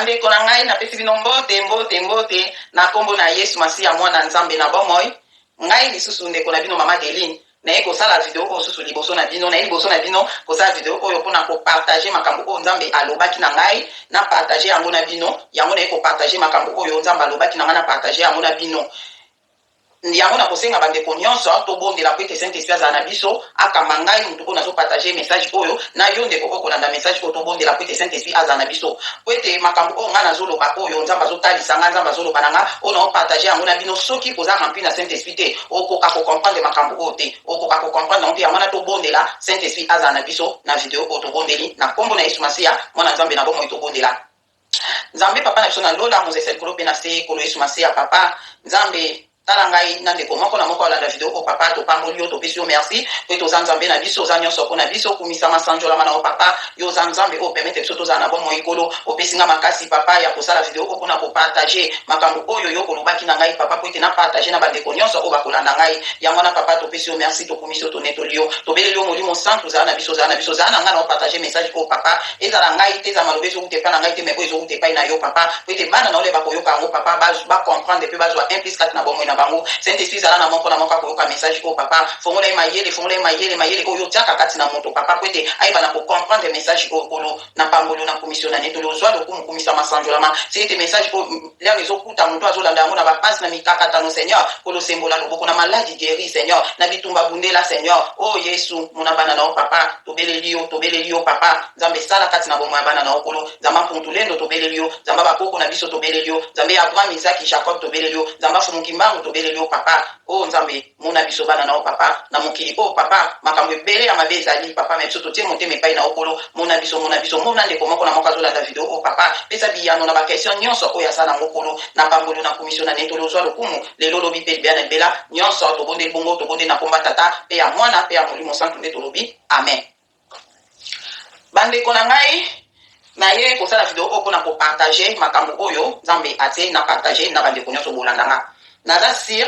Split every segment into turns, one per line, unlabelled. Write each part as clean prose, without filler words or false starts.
Bandeko na ngai, napesi bino mbote, mbote, mbote na nkombo na Yesu Masiya, Mwana Nzambe na bomoi. Ngai lisusu ndeko na bino Mama Adeline, naye kosala video oyo susu liboso na bino, naye liboso na bino kosala video oyo mpona kopartage makambo oyo Nzambe alobaki na ngai, na partage yango na bino. Yango naye kopartage makambo oyo Nzambe alobaki na ngai, na partage yango na bino. Yango nakosenga bandeko nyonso tobondela mpo ete Saint-Esprit azala na biso, akamba ngai moto oyo nazo partager message oyo na yo ndeko oyo kolanda message oyo. Tobondela mpo ete Saint-Esprit azala na biso, mpo ete makambo oyo ngai nazoloba, oyo Nzambe azotalisa ngai, Nzambe azoloba na ngai, oyo nao partager yango na bino, soki oza rempli na Saint-Esprit te, okoka ko comprendre makambo oyo te, okoka ko comprendre yango te. Yango wana tobondela Saint-Esprit azala na biso na video oyo. Tobondeli na nkombo na Yesu Masiya, Mwana Nzambe na bomoi. Tobondela. Nzambe Papa na biso na lola, mozalisi ya likolo mpe na se, Nkolo Yesu Masiya, Papa Nzambe, tala ngai na ndeko moko na moko alanda video oyo. Papa, topamboli yo, topesi yo merci po ete oza Nzambe na biso, oza nyonso mpo na biso. Kumisama, sanjolama na yo Papa. Yo oza Nzambe oyo permettre biso tozala na bomoi. Nkolo, opesi nga makasi Papa ya kosala video oyo mpona kopartage makambo oyo yo olobaki na ngai Papa, po ete na partage na bandeko nyonso oyo bakolanda ngai. Yango wana Papa, topesi yo merci, tokumisi yo, tonetoli yo, tobeleli yo. Molimo Santu, ozala na biso, ozala na biso, ozala na ngai na opartage message oyo Papa. Ezala ngai te, ezala maloba ezowuta epai na ngai te, mais oyo ezowuta epai na yo Papa, po ete bana na yo bakoyoka yango Papa, bacomprendre mpe bazwa un plus kati na bomoi na bango. Saint Esprit, ezala na moko na moko akoyoka message oyo Papa. Fongola ye mayele, fongola ye mayele, mayele oyo otiaka kati na moto Papa, po ete ayeba na kocomprendre message oyo. Nkolo, na pamboli yo, na kumisi yo, na netoli. Ozwa lokumu, kumisama, sanjolama. Tika ete message oyo lere ezokuta moto azolanda yango na bapasi, na mikakatano, Seigneur Nkolo, sembola loboko na maladi, guéri Seigneur, na bitumba bundela Seigneur. O Yesu, mona bana na yo Papa, tobeleli yo, tobeleli yo Papa Nzambe, sala kati na bomoi ya bana na yo Nkolo. Nzambe Mpuntulendo, tobeleli yo. Nzambe bakoko na biso, tobeleli yo. Nzambe ya Abraham, Isaac, Jacob, tobeleli yo. Nzambe Fumu Kimbangu, tobeleli yo Papa. O Nzambe, mona biso bana na yo Papa na mokili oyo Papa, makambo ebele ya mabe ezali Papa, mais biso totie motema epai na yo Nkolo. Mona biso, mona biso, mona ndeko moko na moko azolanda video oyo Papa, pesa biyano na baquestion nyonso oyo aza nango Nkolo. Na pamboli yo, na kumisi yo, na netoli. Ozwa lokumu lelo, lobi mpe libela na libela. Nyonso tobondeli bongo, tobondeli na komba Tata mpe ya Mwana mpe ya Molimo Santu nde tolobi amen. Bandeko na ngai, naye kosala video oyo mpona kopartage makambo oyo Nzambe atie na partage na bandeko nyonso bolanda nga. Naza sur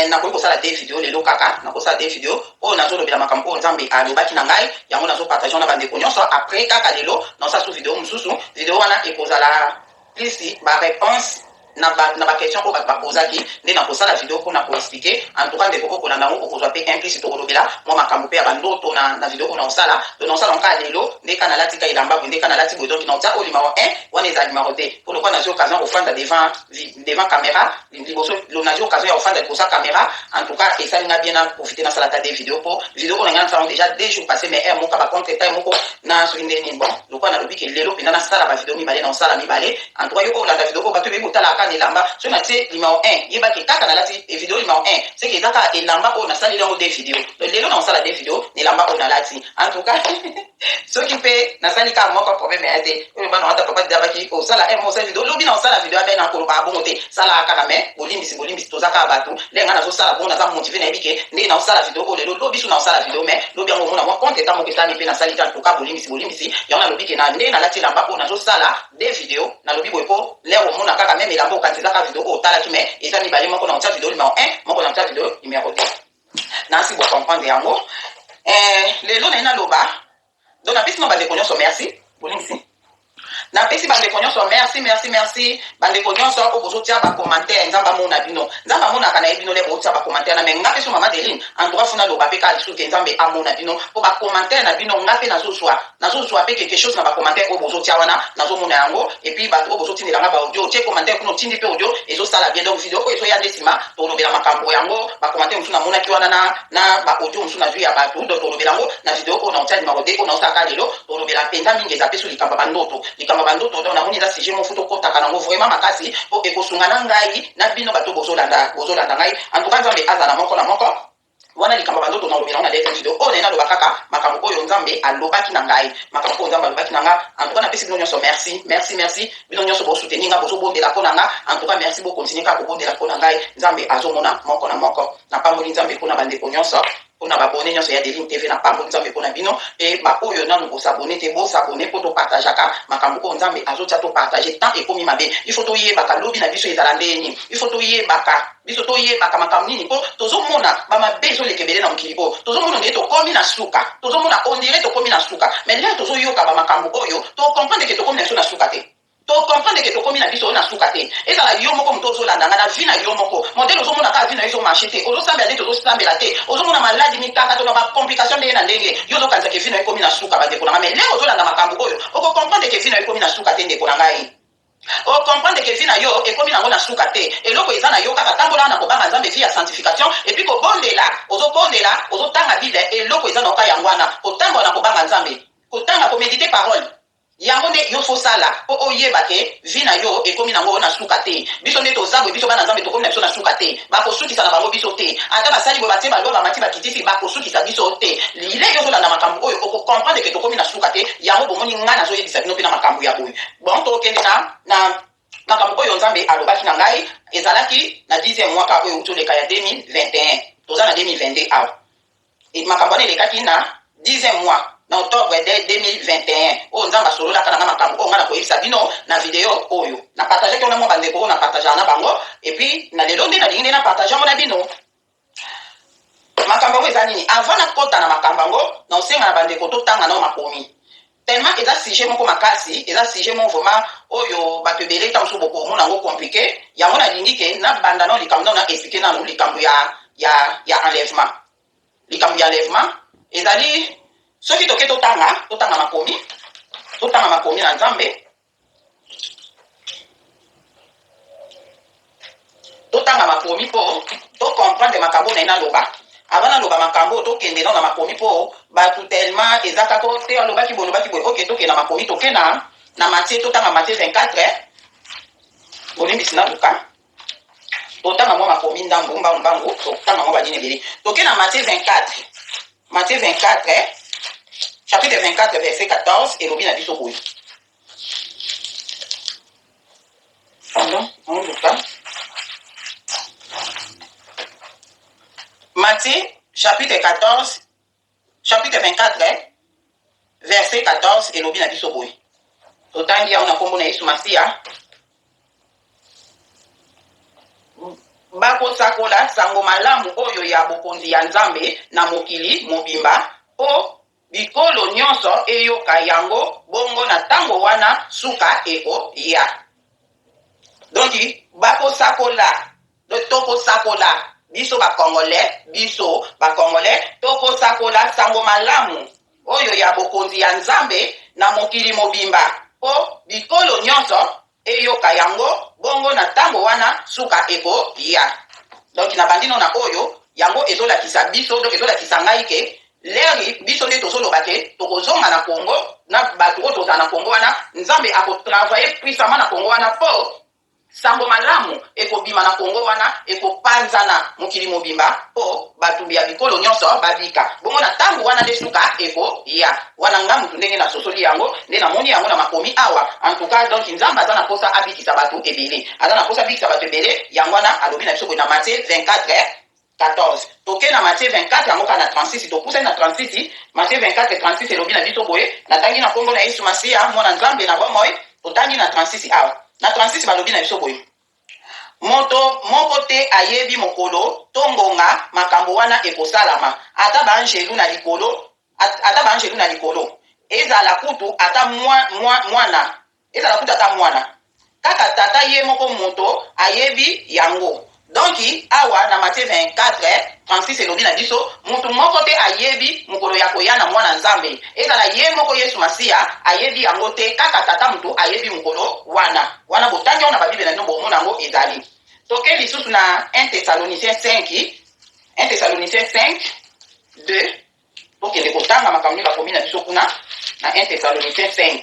nakoki kosala te video lelo, kaka nakosala te video oyo nazolobela makambo oyo Nzambe alobaki na ngai, yango nazopartage na bandeko nyonso. Après kaka lelo nasala su video mosusu. Video wana ekozala plus baréponse na baquestion oyo bato bapozaki, nde nakosala video mpona koexpliquer. En tout cas, ndeko oyo kolanda yango okozwa mpe un plus. Tokolobela mwa makambo mpe ya bandoto na video oyo naosala. Donc naosala ngo kaka lelo, nde ka nalati ka elamba boye, nde ka nalati boye. Donc naotia oyo numéro 1, wana ezala numéro 2, mpo lokola nazwi occasion kofanda devant caméra liboso, nazwi occasion ya kofanda liboso ya caméra. En tout cas, esali nga bien na profiter nasala ta de video, mpo video oyo na ngai nasala déjà 2 jours passé, mais heure moko bacontretemps moko na soki nde nini. Bon, lokola nalobi ke lelo mpenza nasala bavideo mibale, na osala mibale. En tout cas, yo oyo olanda video oyo, bato ebeyi kotala kaka na elamba. Soki natie numéro 1, yebaki kaka nalati video numéro 1, seke eza kaka elamba oyo nasaleli yango de video. Donc lelo na osala de video na elamba oyo nalati. En tout cas, soki mpe nasali kaka moko, problème ya te. Oyo bana wata papa didabaki osala mo osala video lobi, na osala video abe na koloba bongo te, salaka kaka. Mais bolimbisi, bolimbisi, toza kaka bato. Ndenge ngai nazosala bongo, naza motivé, nayebi ke ndenge naosala video oyo lelo, lobi su naosala video, mais lobi yango omona mwa contretemps moko esalami mpe nasali te. En tout cas, bolimbisi, bolimbisi. Yango nalobi ke na ndenge nalati elamba oyo nazosala de video, nalobi boye mpo lere omona kaka même elamba, okanisi eza kaka video oyo otalaki, mais eza mibale. Moko na otia video numéro 1, moko na otia video numéro 2. Nasi bocomprendre yango. Lelo naye naloba. Donc napesi na bandeko nyonso merci, bolimbisi, napesi bandeko nyonso merci, merci, merci. Bandeko nyonso oyo bozotia bacommentaire, Nzambe amona bino. Nzambe amonaka na ye bino le bozotia bacommentaire na me nga mpe so Mama Deline. En tout cas, funa loba mpe kaka lisusu ke Nzambe amona bino, mpo bacommentaire na bino, nga mpe nazozwa mpe quelque chose na bacommentaire oyo bozotia wana, nazomona yango. Et puis bato oyo bozotindela nga baaudio, otie commentaire kuna, otindi mpe audio, ezosala bien. Donc video oyo ezoya nde nsima, tolobela makambo yango. Bacommentaire mosusu namonaki wana na baaudio mosusu nazwi ya bato, donc tolobela yango na video oyo naotia numéro 2 oyo naosalaka lelo. Tolobela mpenza mingi, eza mpe so likambo ya bandoto, likambo ya bandoto. Donc namoni eza sujet moko tokɔtaka nango vraiment makasi, mpo ekosunga na ngai na bino bato bozolanda ngai. En tout cas, Nzambe azala moko na moko wana. Likambo bandoto, nalobela ngo na deuxième video oyo. Naye naloba kaka makambo oyo Nzambe alobaki na ngai, makambo oyo Nzambe alobaki na nga. En tout cas, napesi bino nyonso merci, merci, merci. Bino nyonso bosoutenir nga, bozobondela mpo na nga. En tout cas, merci, bokontinue kaka kobondela mpo na ngai. Nzambe azomona moko na moko. Napamboli Nzambe mpona bandeko nyonso, mpona baabonnés nyonso ya Deline TV. Napamboli Nzambe mpona bino. Mpe baoyo nanu bos'abonner te, bos'abonner, mpo topartageaka makambo oyo Nzambe azotia. Topartage, temps ekomi mabe. Il faut toyebaka lobi na biso ezala ndeni. Il faut toyebaka biso, toyebaka makambo nini, mpo tozomona bamabe ezoleka ebele na mokili oyo. Tozomona on dirait tokomi na suka, tozomona on dirait tokomi na suka, mais lere tozoyoka bamakambo oyo, tocomprendre ke tokomi na biso na suka te. To comprendre que tokomi na biso na suka te. Ezala yo moko moto ozolanda nga na vie na yo moko. Modèle ozomona kaka vie na yo ezo marcher te. Ozosambela neti ozosambela te. Ozomona maladi, mikakato na ba complications ndenge na ndenge. Yo ozokanisa que vie na yo ekomi na suka ba ndeko na nga. Mais l'heure ozolanda makambo oyo, oko comprendre que vie na yo ekomi na suka te ndeko na ngai. O comprendre que vie na yo ekomi nango na suka te. Eloko eza na yo kaka tambola na kobanga Nzambe, vie ya sanctification et puis kobondela. Ozobondela, ozotanga Bible, eloko eza na yo kaka yango wana. Kotambola na kobanga Nzambe. Kotanga, ko mediter parole. Yango nde yo faut sala po oyeba ke vie na yo ekomi nango na suka te. Biso nde toza boye biso bana Nzambe tokomi na biso na suka te. Bako sukisa na bango biso te. Ata basali boye batie ba loi bamati bakitisi bako sukisa biso te. Lile yo ozolanda makambu oyo oko comprendre ke tokomi na suka te. Yango bomoni nga nazo yebisa bino pe na makambu ya boye. Bon tokende na na makambo oyo Nzambe alobaki na ngai ezalaki na dixième mois kaka oyo ewuti oleka ya 2021. Toza na 2022 awa. Makambo wana elekaki na dixième mois, na octobre de 2021, oyo Nzambe asololaka na nga makambo oyo nga nakoyebisa bino na video oyo. Na partageaki yango na mwa bandeko oyo na partageaka na bango, et puis na lelo nde nalingi nde na partage yango na bino. Makambo yango eza nini? Avant nakota na makambo yango, naosenga na bandeko totanga nao makomi. Tellement eza sujet moko makasi, eza sujet moko vraiment oyo bato ebele ntango mosusu bokomona yango complique. Yango nalingi ke nabanda nao likambo nao na explique nanu likambo ya ya ya enlèvement. Likambo ya enlèvement ezali soki toke totanga, totanga makomi, totanga makomi na Nzambe, totanga makomi mpo to comprendre makambo na ye naloba. Avant naloba makambo oyo, tokende nao na makomi mpo bato tellement eza kaka oh, te alobaki boye, olobaki boye. Ok, tokende na makomi, toke na na Matthieu, totanga Matthieu 24. Bolimbisi, naluka totanga mwa makomi ndambu mbangu mbangu, totanga mwa banini ebele. Toke na Matthieu 24, Matthieu 24, chapitre 24 verset 14, elobi na biso boye. Pardon, naoluka Matthieu chapitre 14, chapitre 24 verset 14, elobi na biso boye. Totangi yango na nkombo na Yesu Masiya. Bakosakola sango malamu oyo ya bokonzi ya Nzambe na mokili mobimba mpo bikolo nyonso eyoka yango, bongo na tango wana suka ekoya. Donc bakosakola, donc tokosakola biso ba congolais, biso ba congolais tokosakola sango malamu oyo ya bokonzi ya Nzambe na mokili mobimba mpo bikolo nyonso eyoka yango, bongo na tango wana suka ekoya. Donc nabandi no na oyo, yango ezolakisa biso, donc ezolakisa ngai ke leri biso nde tozoloba ke tokozonga na Congo na bato oyo tozala na Congo wana, Nzambe akotravaille puissamment na Congo wana mpo sango malamu ekobima na Congo wana, ekopanzana mokili mobimba mpo bato ya bikolo nyonso babika. Bongo na tango wana nde suka ekoya. Wana nga mutu ndenge nasosoli yango, nde namoni yango na makomi awa. En tout cas, donc Nzambe aza na posa abikisa bato ebele. Aza na posa abikisa bato ebele, yango wana alobi na biso boye na Matthieu 24, 14. Toke na Matthieu 24 yango kaka na 36, topusani na 36. Matthieu 24, 36 elobi na biso boye, natangi na kombo na Yesu Masiya, Mwana Nzambe na bomoi, totangi na 36 awa. Na 36 balobi na biso boye: Moto moko te ayebi mokolo to ngonga makambo wana ekosalama, ata baanjelu na likolo, ata baanjelu na likolo, ezala kutu ata mwa, mwa, mwana, ezala kutu ata mwana. Kaka Tata ye moko moto ayebi yango. Donc, awa na Matthieu 24, 36 elobi na biso, moto moko te ayebi mokolo ya koya na Mwana Nzambe. Ezala ye moko Yesu Masiya ayebi yango te, kaka Tata moto ayebi mokolo wana. Wana botangi yango na ba Bible na bino, bokomona yango ezali. Toke lisusu na 1 Thessaloniciens 5, 1 Thessaloniciens 5, 2. Tokende kotanga makambo nini bakomi na biso kuna na 1 Thessaloniciens 5.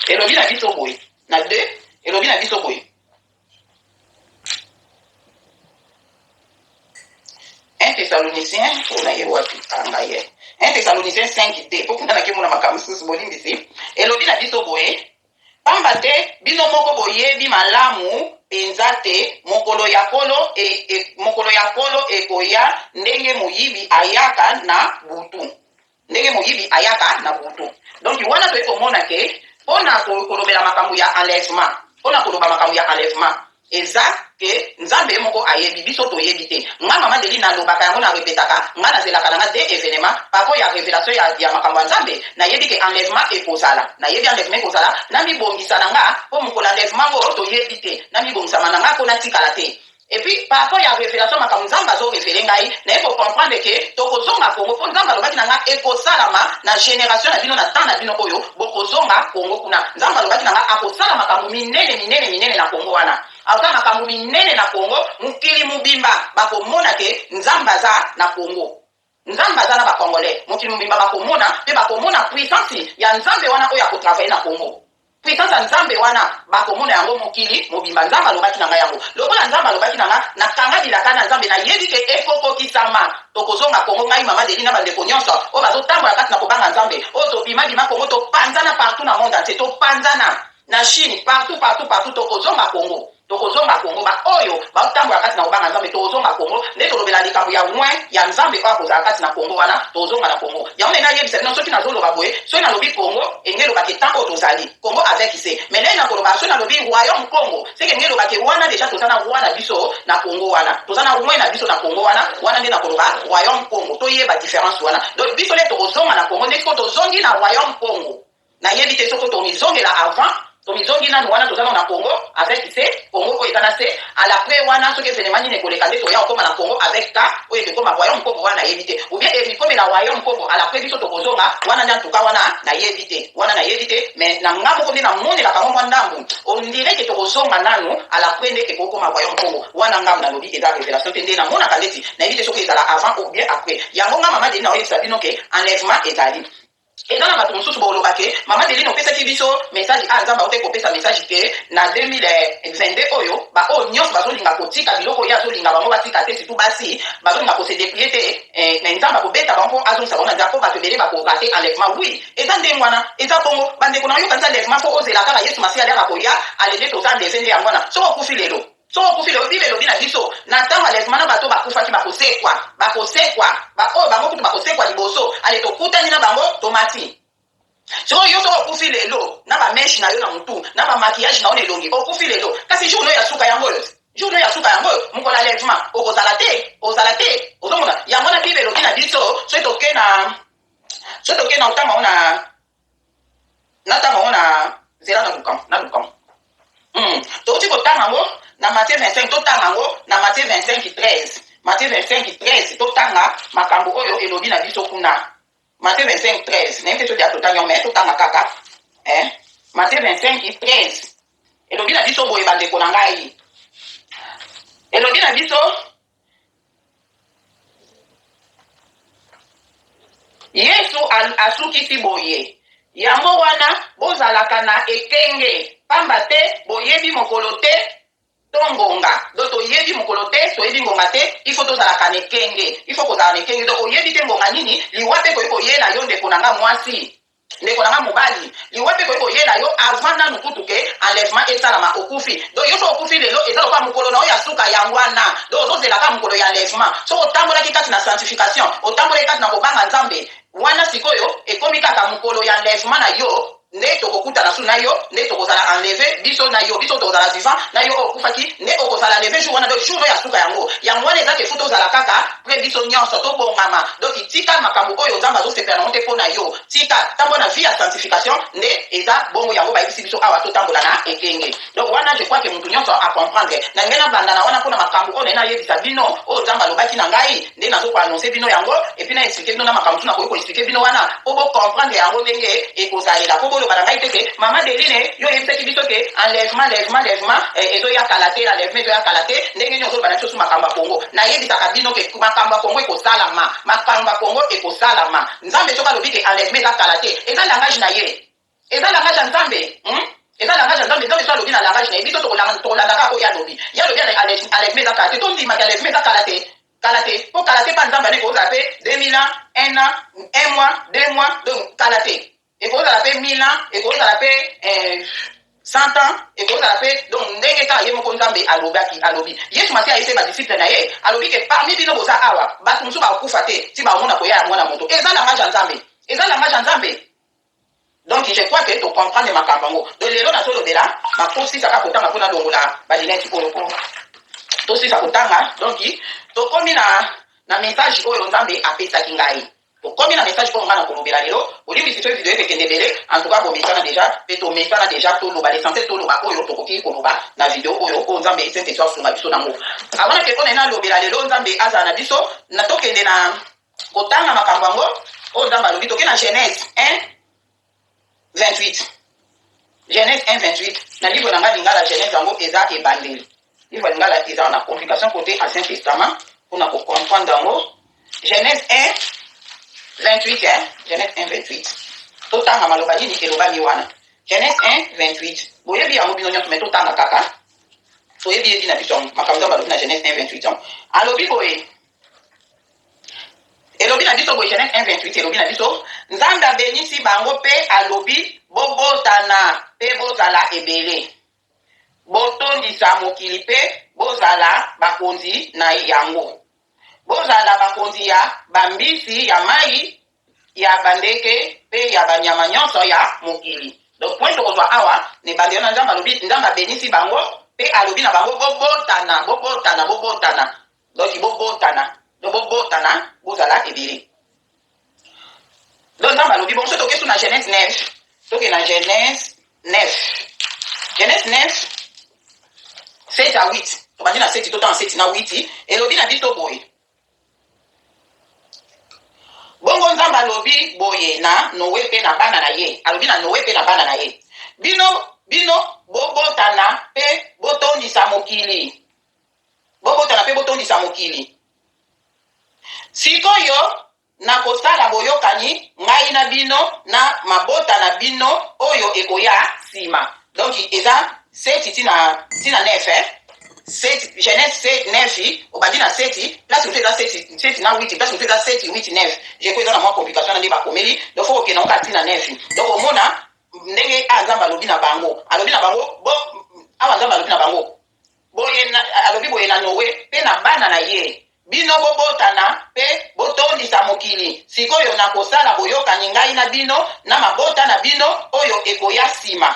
Elobi na biso boye na 2, elobi na biso boye 1 Thessaloniciens, oyo na ye wapi anga ye 1 Thessaloniciens 5 d mpo kuna nakemona makambo mosusu, bolimbisi. Elobi na biso boye: Pamba te bino moko boyebi malamu penza te mokolo ya Nkolo e, e, mokolo ya Nkolo ekoya ndenge moyibi ayaka na butu. Ndenge moyibi ayaka na butu. Donc wana toyei komona ke mpo na kolobela makambo ya enlèvement, mpo na koloba makambo ya enlèvement. Eza que Nzambe ye moko ayebi, biso toyebi te. Nga mama Deli nalobaka yango na repetaka, nga nazelaka na nga de evenement par rapport ya revelation ya ya makambo ya Nzambe, nayebi que enlèvement ekozala, nayebi enlèvement ekozala, namibongisa na nga po mokolo ya enlèvement ngo toyebi te, namibongisama na nga po natikala te. Et puis par rapport ya revelation makambo Nzambe azo reveler ngai, naye ko comprendre que tokozonga Congo po Nzambe alobaki na nga ekosalama na generation na bino na temps na bino oyo bokozonga Congo kuna. Nzambe alobaki na nga akosala makambo minene minene minene na Congo wana. Akosala makambo minene na Congo, mokili mobimba bakomona que Nzambe aza na Congo. Nzambe aza na ba Congolais, mokili mobimba bakomona pe bakomona puissance ya Nzambe wana oyo ako travailler na Congo. Puissance ya Nzambe wana bakomona yango mokili mobimba. Nzambe alobaki na ngai yango. Lokola Nzambe alobaki na nga, nakanga bilaka na Nzambe, nayebi ke ekokokisama. Tokozonga Congo, ngai Mama Deli na bandeko nyonso oyo bazotambola kati na kobanga Nzambe, oyo tobima bima Congo, topanzana partout na monde entier, topanzana na Chine, partout partout partout, tokozonga Congo. Tokozonga Congo, ba oyo baotambola kati na kobanga Nzambe, tokozonga Congo, nde tolobela likambo ya oint ya Nzambe oyo akozala kati na Congo wana, tokozonga na Congo. Yango nde nayebisa bino, soki nazoloba boye, soki nalobi Congo, elingi eloba ke temps oyo tozali, Congo avec se. Mais ndenge nakoloba, soki nalobi Royaume Congo, c'est que elingi eloba ke wana dejà toza na roi na biso na Congo wana, toza na oint na biso na Congo wana, wana nde nakoloba Royaume Congo. Toyeba difference wana. Donc biso nde tokozonga na Congo, nde sikoyo tozongi na Royaume Congo. Nayebi te soki tomizongela avant tomizongi nanu wana toza nanu na Congo avec se Congo oyo eza na se à l'après wana soki evenement nini ekoleka nde toya kokoma na Congo avec ka oyo ekekoma royaume Congo wana nayebi te ou bien emikomela royaume Congo à l'après biso tokozonga wana nde en tout cas wana nayebi te wana nayebi te mais na nga moko nde namonelaka ngo mwa ndambu on dirait que tokozonga nanu à l'après nde ekokoma royaume Congo wana ngambu nalobi eza revelation te nde namonaka ndeti nayebi te soki ezala avant ou bien après yango nga mama Denis naoyebisa bino ke enlèvement ezali. Eza na batu mosusu boloba ke mama Adeline opesaki biso message ah Nzambe awutaki kopesa message ke na 2022 oyo ba oyo nionso bazolinga kotika biloko ye azolinga bango batika te surtout basi bazolinga ko se depouiller te eh, mais Nzambe akobeta bango po azongisa bango na nzela po batu ebele bako rate enlèvement. Oui eza ndenge wana eza bongo bandeko na yo kanisa enlèvement po ozela kaka Yesu Masiya aleka koya ale nde toza enleve nde yango wana soki okufi lelo. Soki okufi lelo, Bible elobi na biso, na ntango ya lèvement na bato oyo bakufaki bakosekwa, bakosekwa, ba oyo bango kutu bakosekwa liboso, ale tokutani na bango, tomati. Sikoyo yo soki okufi lelo, na ba mèches na yo na mutu, na ba maquillage na yo na elongi, okufi lelo, kasi jour no ya suka yango oyo, jour no ya suka yango oyo, mokolo ya lèvement, okozala te, okozala te, ozomona? Yango wana Bible elobi na biso, soki toke na, soki toke na otanga ngo na, natanga yango na nzela na luka na luka Touti kotanga yango na Matthieu 25, totanga yango na Matthieu 25 13, Matthieu 25 13, totanga makambo oyo elobi na biso kuna. Matthieu 25 13, nayebi te soki ya totanga yango, mais totanga kaka eh? Matthieu 25 13 elobi na biso boye, bandeko na ngai, elobi na biso: Yesu asukisi boye, Yango wana, bozalaka na ekenge, mpamba te boyebi mokolo te to ngonga. Donc toyebi mokolo te, toyebi ngonga te, il faut tozalaka na ekenge. Il faut kozala na ekenge. Donc oyebi te ngonga nini liwa mpe ekoki koyela yo, ndeko na nga mwasi. Ndeko na nga mobali, liwa pe ekoki koyela yo avant nanu kutu ke enlèvement esalama, okufi. Donc yo soki okufi lelo eza lokola mokolo na yo ya suka yango wana. Donc ozo zela kaka mokolo ya enlèvement. Soki otambolaki kati na sanctification, otambolaki kati na kobanga Nzambe, wana sikoyo ekomi kaka mokolo ya enlèvement na yo nde tokokutana su na yo, nde tokozala enleve biso na yo, biso tokozala vivant na yo oyo okufaki nde okozala enleve jour wana. Donc jour oyo ya suka yango, yango wana eza ke faut tozala kaka près biso nyonso, tobongama. Donc tika makambo oyo Nzambe azosepela nango te mpo na yo, tika, tambola na vie ya sanctification nde eza bongo. Yango bayebisi biso awa totambola na ekenge. Donc wana je crois que mutu nyonso a comprendre. Na ngai nabanda na wana mpo na makambo oyo naye nayebisa bino, oyo Nzambe alobaki na ngai, nde nazo ko annoncer bino yango, et puis na expliquer bino na makambo mosusu nakoki ko expliquer bino wana mpo bo comprendre yango ndenge ekozalela, mpo boloba na ngai te ke mama Deline yo oyebisaki biso ke enlèvement, enlèvement, enlèvement ezoya kala te, enlèvement ezoya kala te, ndenge nini ozoloba na biso su makambo ya Congo? Nayebisaka bino ke makambo ya Congo ekosalama, makambo ya Congo ekosalama. Nzambe soki alobi ke enlèvement eza kala te, eza langage na ye, eza langage ya Nzambe, Eza langage ya Nzambe. Nzambe soki alobi na langage na ye, biso tokolanda kaka oyo ye alobi. Ye alobi enlèvement eza kala te, tondima ke enlèvement eza kala te, kala te, po kala te pa Nzambe wana ekozala pe 2000 ans, 1 an, 1 mois, 2 mois, donc kala te. Ekozala pe 1000 ans, ekozala pe 100 ans, ekozala pe donc ndenge kaka ye moko Nzambe alobaki, alobi. Yesu Masiya ayebisaki ba disciples na ye, alobi ke parmi bino boza awa, bato mosusu bakokufa te ti bakomona koya ya Mwana moto. Eza langage ya Nzambe, eza langage ya Nzambe. Donc je crois que to comprendre makambo yango. Donc lelo nazolobela nakosisa kaka kotanga mpo nalongola ba lunettes oyo mpo tosisa kotanga. Donc tokomi na message oyo Nzambe apesaki ngai. Tokomi na message oyo ngai nakolobela lelo. Bolimbisi soki video ekekende ebele. En tout cas bomesana déjà mpe tomesana déjà, toloba l'essentiel, toloba oyo tokoki koloba na video oyo, oyo Nzambe Saint Esprit asunga biso nango. Avant nake mpona nalobela lelo, Nzambe azala na biso na tokende na kotanga makambo yango oyo Nzambe alobi. Toke na Genèse 1 28, Genèse 1 28. Na livre na ngai lingala, Genèse yango eza ebandeli. Livre lingala eza na complication côté Ancien Testament mpona kocomprendre yango. Genèse 1 28, hein? Genèse 1 28, totanga maloba nini elobami wana. Genèse 1 28, boyebi yango bino nyonso, mais totanga kaka, toyebi yebi na biso yango. Makambo Nzambe alobi na Genèse 1 28 yango, alobi boye, elobi na biso boye. Genèse 1 28 elobi na biso: Nzambe abenisi bango mpe alobi: "Bobotana mpe bozala ebele, botondisa mokili mpe bozala bakonzi na yango, bozala bakonzi ya bambisi ya mai, ya bandeke mpe ya banyama nyonso ya mokili." Donc point tokozwa awa na ebandeli na Nzambe alobi, Nzambe abenisi bango mpe alobi na bango: "Bobotana, bobotana, bobotana." Donc bobotana, donc bobotana, bozala ebele. Donc Nzambe alobi bongo. So toke so na Genèse 9, toke na Genèse 9, Genèse 9, 7 à 8. Tobandi na 7, totanga 7 na 8. Elobi na biso boye: Bongo Nzambe alobi boye na Noe mpe na bana na ye, alobi na Noe mpe na bana na ye: Bino bobotana mpe botondisa mokili, bobotana mpe botondisa mokili. Sikoyo nakosala boyokani ngai na bino na mabota na bino oyo ekoya nsima. Donc eza 7 ntina 9, eh? 7, Genèse 9, obandi na 7, place mosusu eza 7, 7 na 8, place mosusu eza 7, 8, 9. Je crois eza na mwa complication na nde bakomeli. Donc faut kokende oka ntina 9. Donc omona ndenge a Nzambe alobi na bango, alobi na bango bo awa. Nzambe alobi na bango boye, alobi boye na Noe mpe na bana na ye: "Bino bobotana mpe botondisa mokili. Sikoyo nakosala boyokani ngai na bino na mabota na bino oyo ekoya nsima."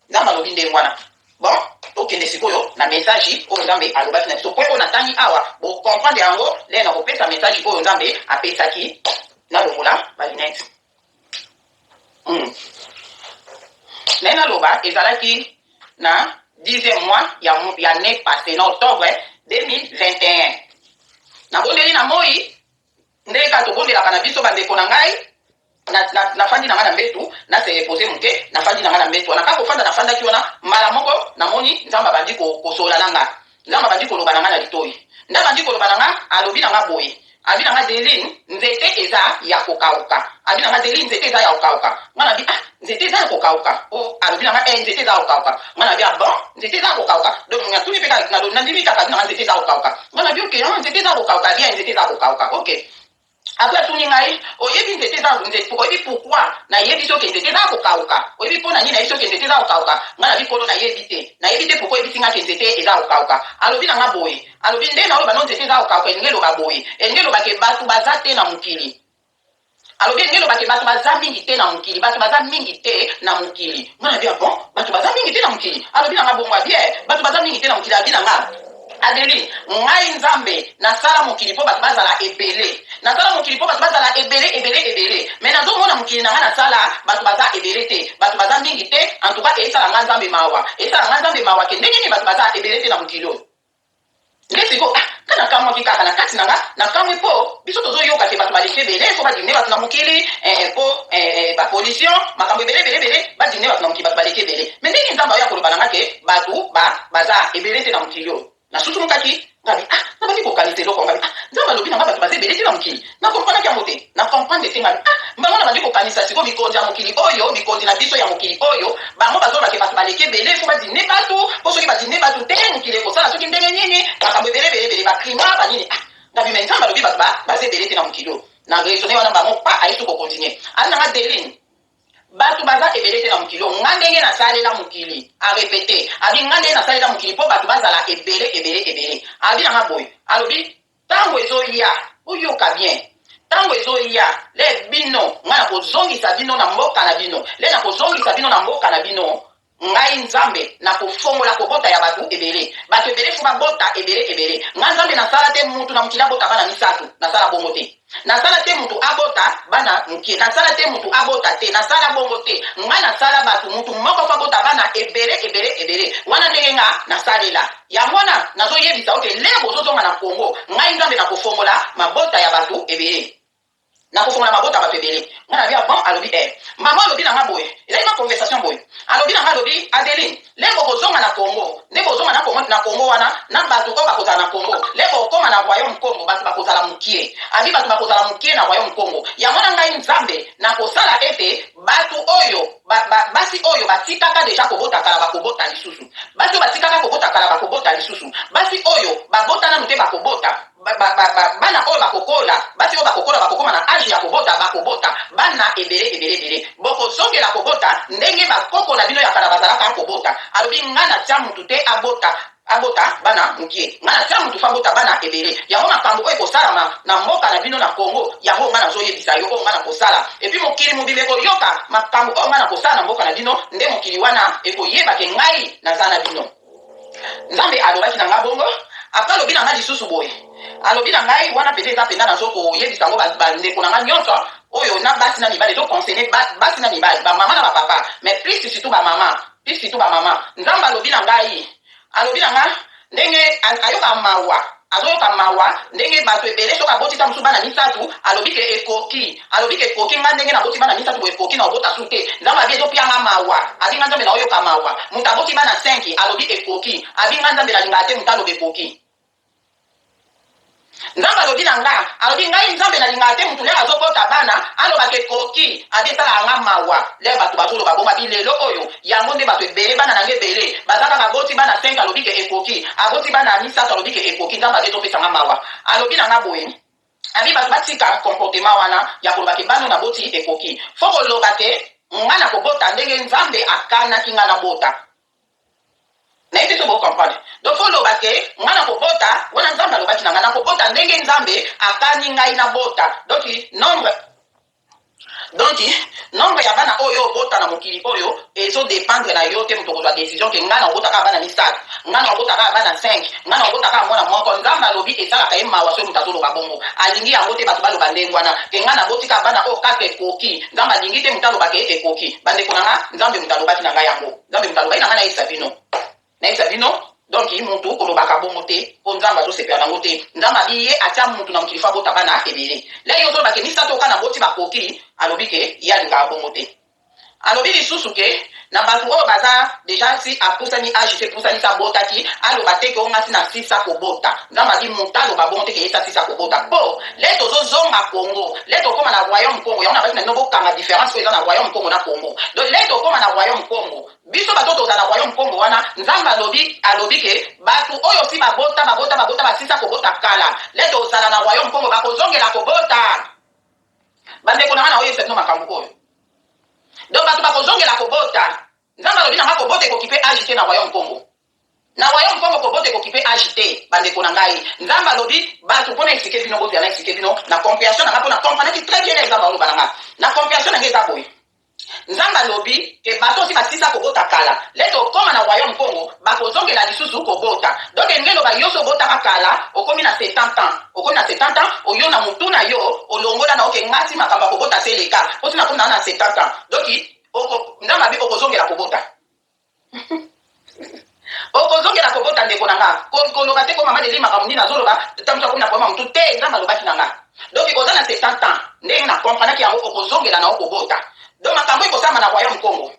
Nzambe alobi ndenge wana. Bon, tokende sikoyo na message oyo Nzambe alobaki na biso. Po oyo natangi awa, bocomprendre yango lelo. Na kopesa message oyo Nzambe apesaki, nalongola balunettes. Naye naloba, ezalaki na 10e mois ya année passé, na octobre 2021. Nabondeli na moi ndenge kaka tobondelaka na biso, bandeko na ngai. Nafandi na ngai na mbetu, nase reposer moke. Nafandi na ngai na mbetu wana, kaka kofanda, nafandaki wana, mbala moko namoni Nzambe abandi kosola na nga. Nzambe abandi koloba na ngai na litoi. Nde abandi koloba na nga, alobi na nga boye, abi na nga: "Deline, nzete eza ya kokauka." Abi na nga: "Deline, nzete eza ya kokauka." Nga nabi: "Ah, nzete eza ya kokauka?" O alobi na nga: "Eh, nzete eza ya kokauka." Nga nabi: "Ah bon, nzete eza ya kokauka?" Donc natuni mpe, nandimi kaka. Abi na nga: "Nzete eza ya kokauka." Nga nabi: "Ok, ah, nzete eza ya kokauka, bien, nzete eza ya kokauka, ok." Après atuni ngai: "Oyebi nzete eza nzete, oyebi pourquoi nayebi soki nzete eza kokauka? Oyebi mpo na nini nayebi soki nzete eza kokauka?" Ngai nabi: "Kolo, nayebi te, nayebi te pourquoi oyebisi nga ke nzete eza kokauka." Alobi na nga boye, alobi nde naoloba no nzete eza kokauka, elingi eloba boye, elingi eloba ke bato baza te na mokili. Alobi elingi eloba ke bato baza mingi te na mokili, bato baza mingi te na mokili. Ngai nabi: "Ah bon, bato baza mingi te na mokili?" Alobi na nga bongo, abi: "Bato baza mingi te na mokili." Abi na nga: "Adeline, ngai Nzambe nasala mokili mpo bato bazala ebele. Nasala mokili mpo bato bazala ebele, ebele, ebele. Mais nazomona mokili na ngai nasala, bato baza ebele te, bato baza mingi te. En tout cas esala ngai Nzambe mawa, esala ngai Nzambe mawa ke ndenge nini bato baza ebele te na mokili oyo." Nde siko, ah, nga nakamwaki kaka na kati na nga, nakamwi mpo biso tozoyoka te bato baleki ebele, faut badiminuer bato na mokili mpo bapollution, makambo ebele ebele ebele, badiminuer bato na mokili, bato baleki ebele. Mais ndenge Nzambe aoya koloba na nga ke bato baza ebele te na mokili oyo, nasusumukaki. Ngabi: "Ah." Nabandi kokanisa eloko. Ngabi: "Ah, Nzambe alobi na nga bato baza ebele te na mokili." Nakomprenaki yango te, nacomprendre te. Ngabi: "Ah." Bango na bandi kokanisa sikoyo mikonzi ya mokili oyo, mikonzi na biso ya mokili oyo, bango bazolobake bato baleki ebele, faut badiminuer bato, mpo soki badiminuer bato te, mokili ekosala soki ndenge nini, makambo ebele ebele ebele, baclimat, banini. Ah, ngabi: "Mais Nzambe alobi bato baza ebele te na mokili oyo." Na raisonner wana, bango pa aye so kocontinuer. Ali nanga: "Deline, bato baza ebele te na mokili oyo. Nga ndenge nasalela mokili," arépéter, abi: "Nga ndenge nasalela mokili mpo bato bazala ebele, ebele, ebele." Abi nanga boye, alobi: "Ntango ezoya, oyoka bien, Ntango ezoya le bino, ngai nakozongisa bino na mboka na bino, le nakozongisa bino na mboka na bino, ngai Nzambe nakofongola kobota ya bato ebele. Bato ebele fo babota ebele ebele. Ngai Nzambe nasala te mutu na mokili abota bana misato, nasala bongo te. Nasala te mutu abota bana mokie, nasala te mutu abota te, nasala bongo te. Ngai nasala bato mutu moko fo abota bana ebele ebele ebele. Wana ndenge nga nasalela. Yango wana nazoyebisa yo ke le bozozonga na Congo, ngai Nzambe nakofongola mabota ya bato ebele. Nakofongola mabota ya bato ebele. Ngai nalobi, ah bon? Alobi, eh. Mama alobi na nga boye, ezali ma conversation boye. Alobi na nga, alobi, Adeline, le bokozonga na Congo, nde bozonga na Congo, na Congo wana, na bato oyo bakozala na Congo, le bokoma na Royaume Congo, bato bakozala mokie. Abi bato bakozala mokie na Royaume Congo. Yango wana ngai Nzambe nakosala ete bato oyo, ba, ba, basi oyo batikaka deja kobota kala bakobota lisusu. Basi oyo batikaka kobota kala bakobota lisusu. Basi oyo babota nanu te bakobota. Ba, ba, ba, ba, bana oyo bakokola, basi oyo bakokola bakokoma na age ya kobota, bakobota bana ebele ebele ebele. Bokozongela kobota ndenge bakoko na bino ya kala bazalaka kobota. Alobi nga natia mutu te abota, abota bana mukie. Nga natia mutu fo abota bana ebele. Yango makambo oyo ekosalama na mboka na bino na Congo, yango nga nazoyebisa yo oyo nga nakosala. Et puis mokili mobimba ekoyoka makambo oyo nga nakosala na mboka na bino, nde mokili wana ekoyeba ke ngai naza na bino. Nzambe alobaki na nga bongo. Après alobi na nga lisusu boye, alobi na ngai wana mpenza eza mpenza nazo koyebisa yango bandeko na nga nyonso oyo na basi na mibali, ezo concerne basi na mibali, ba mama na ba papa, mais plus surtout ba mama, plus surtout ba mama. Nzambe alobi na ngai, alobi na nga ndenge ayoka mawa, azoyoka mawa ndenge bato ebele soki aboti ta mosusu bana misato, alobi ke ekoki, alobi ke ekoki nga ndenge naboti bana misato boye ekoki na obota su te. Nzambe abi ezopia nga mawa, abi nga Nzambe naoyoka mawa. Moto aboti bana 5 alobi ekoki, abi nga Nzambe nalingaka te moto aloba ekoki. Nzambe alobi na nga, alobi ngai Nzambe nalingaka te mutu lere azobota bana alobaka ekoki, abi esalaka nga mawa lere bato bazoloba bongo. Abi lelo oyo yango nde bato ebele bana na nga ebele baza kaka aboti bana 5 alobi ke ekoki, aboti bana misato alobi ke ekoki. Nzambe abi ezopesa nga mawa. Alobi na nga boye, abi bato batika comportement wana ya koloba ke bana oyo naboti ekoki. Fo koloba ke nga nakobota ndenge Nzambe akanaki nga nabota. Nayebi te soki bo comprendre. Donc faut loba ke nga na kobota wana Nzambe alobaki na nga na kobota ndenge Nzambe akani ngai na bota. Donc nombre donc nombre ya bana oyo obota na mokili oyo ezo dépendre na yo te moto okozwa décision ke nga na obota kaka bana misato, nga na obota kaka bana 5, nga na obota kaka mwana moko. Nzambe alobi esalaka ye mawa soki moto azoloba bongo. Alingi yango te bato baloba ndenge wana ke nga naboti kaka bana oyo kaka ekoki. Nzambe alingi te moto aloba ke ekoki. Bandeko na nga, Nzambe moto alobaki na ngai yango. Nzambe moto alobaki na ngai nayebisa bino, nayebisa bino. Donc mutu kolobaka bongo te po Nzambe azosepela nango te. Nzambe abi ye atia mutu na mokili fo abota bana ebele. Le yo ozoloba ke misato oka na boti bakoki, alobi ke ye alingaka bongo te. Alobi lisusu ke na bato oyo baza deja si apusani age se epusani si abotaki, aloba te ke onga si na sisa kobota. Nzambe abi mutu aloba bongo te ke ye si asisa kobota. Po le tozozonga Congo, le tokoma na royaume Congo, yango nabaki na bino bokanga différence oyo eza na royaume Congo na Congo. Donc le tokoma na royaume Congo, biso bato tozala na royaume Congo wana, Nzambe alobi, alobi ke bato oyo si babota, babota, babota, basisa kobota kala, le tozala na royaume Congo bakozongela kobota. Bandeko na nga, naoyebisa bino makambo oyo. Donc bato bakozongela kobota. Nzambe alobi na nga kobota ekoki pe age te na royaume Congo. Na royaume Congo kobota ekoki pe age te, bandeko na ngai. Nzambe alobi bato pona expliquer bino, bozela na expliquer bino na comprehension na nga pona comprenaki très bien Nzambe aloba na nga. Na comprehension na nga eza boye. Nzambe alobi ke bato osi basisa kobota kala, le tokoma na royaume Congo bakozongela lisusu kobota. Donc elingi eloba yo so obotaka kala, okomi na 70 ans, okomi na 70 ans, oyo na mutu na yo olongola na oke ngati makambo ya kobota se eleka, po ti nakomi na na 70 ans. Donc oko Nzambe abi okozongela kobota. Okozongela kobota ndeko na nga. Koloba te ko mama Deli makambo nini azoloba, tango mosusu akomi na problème ya mutu te, Nzambe alobaki na nga. Donc oza na 70 ans, ndenge na comprenaki yango okozongela na yo kobota. Donc makambo ekosalama na royaume Kongo.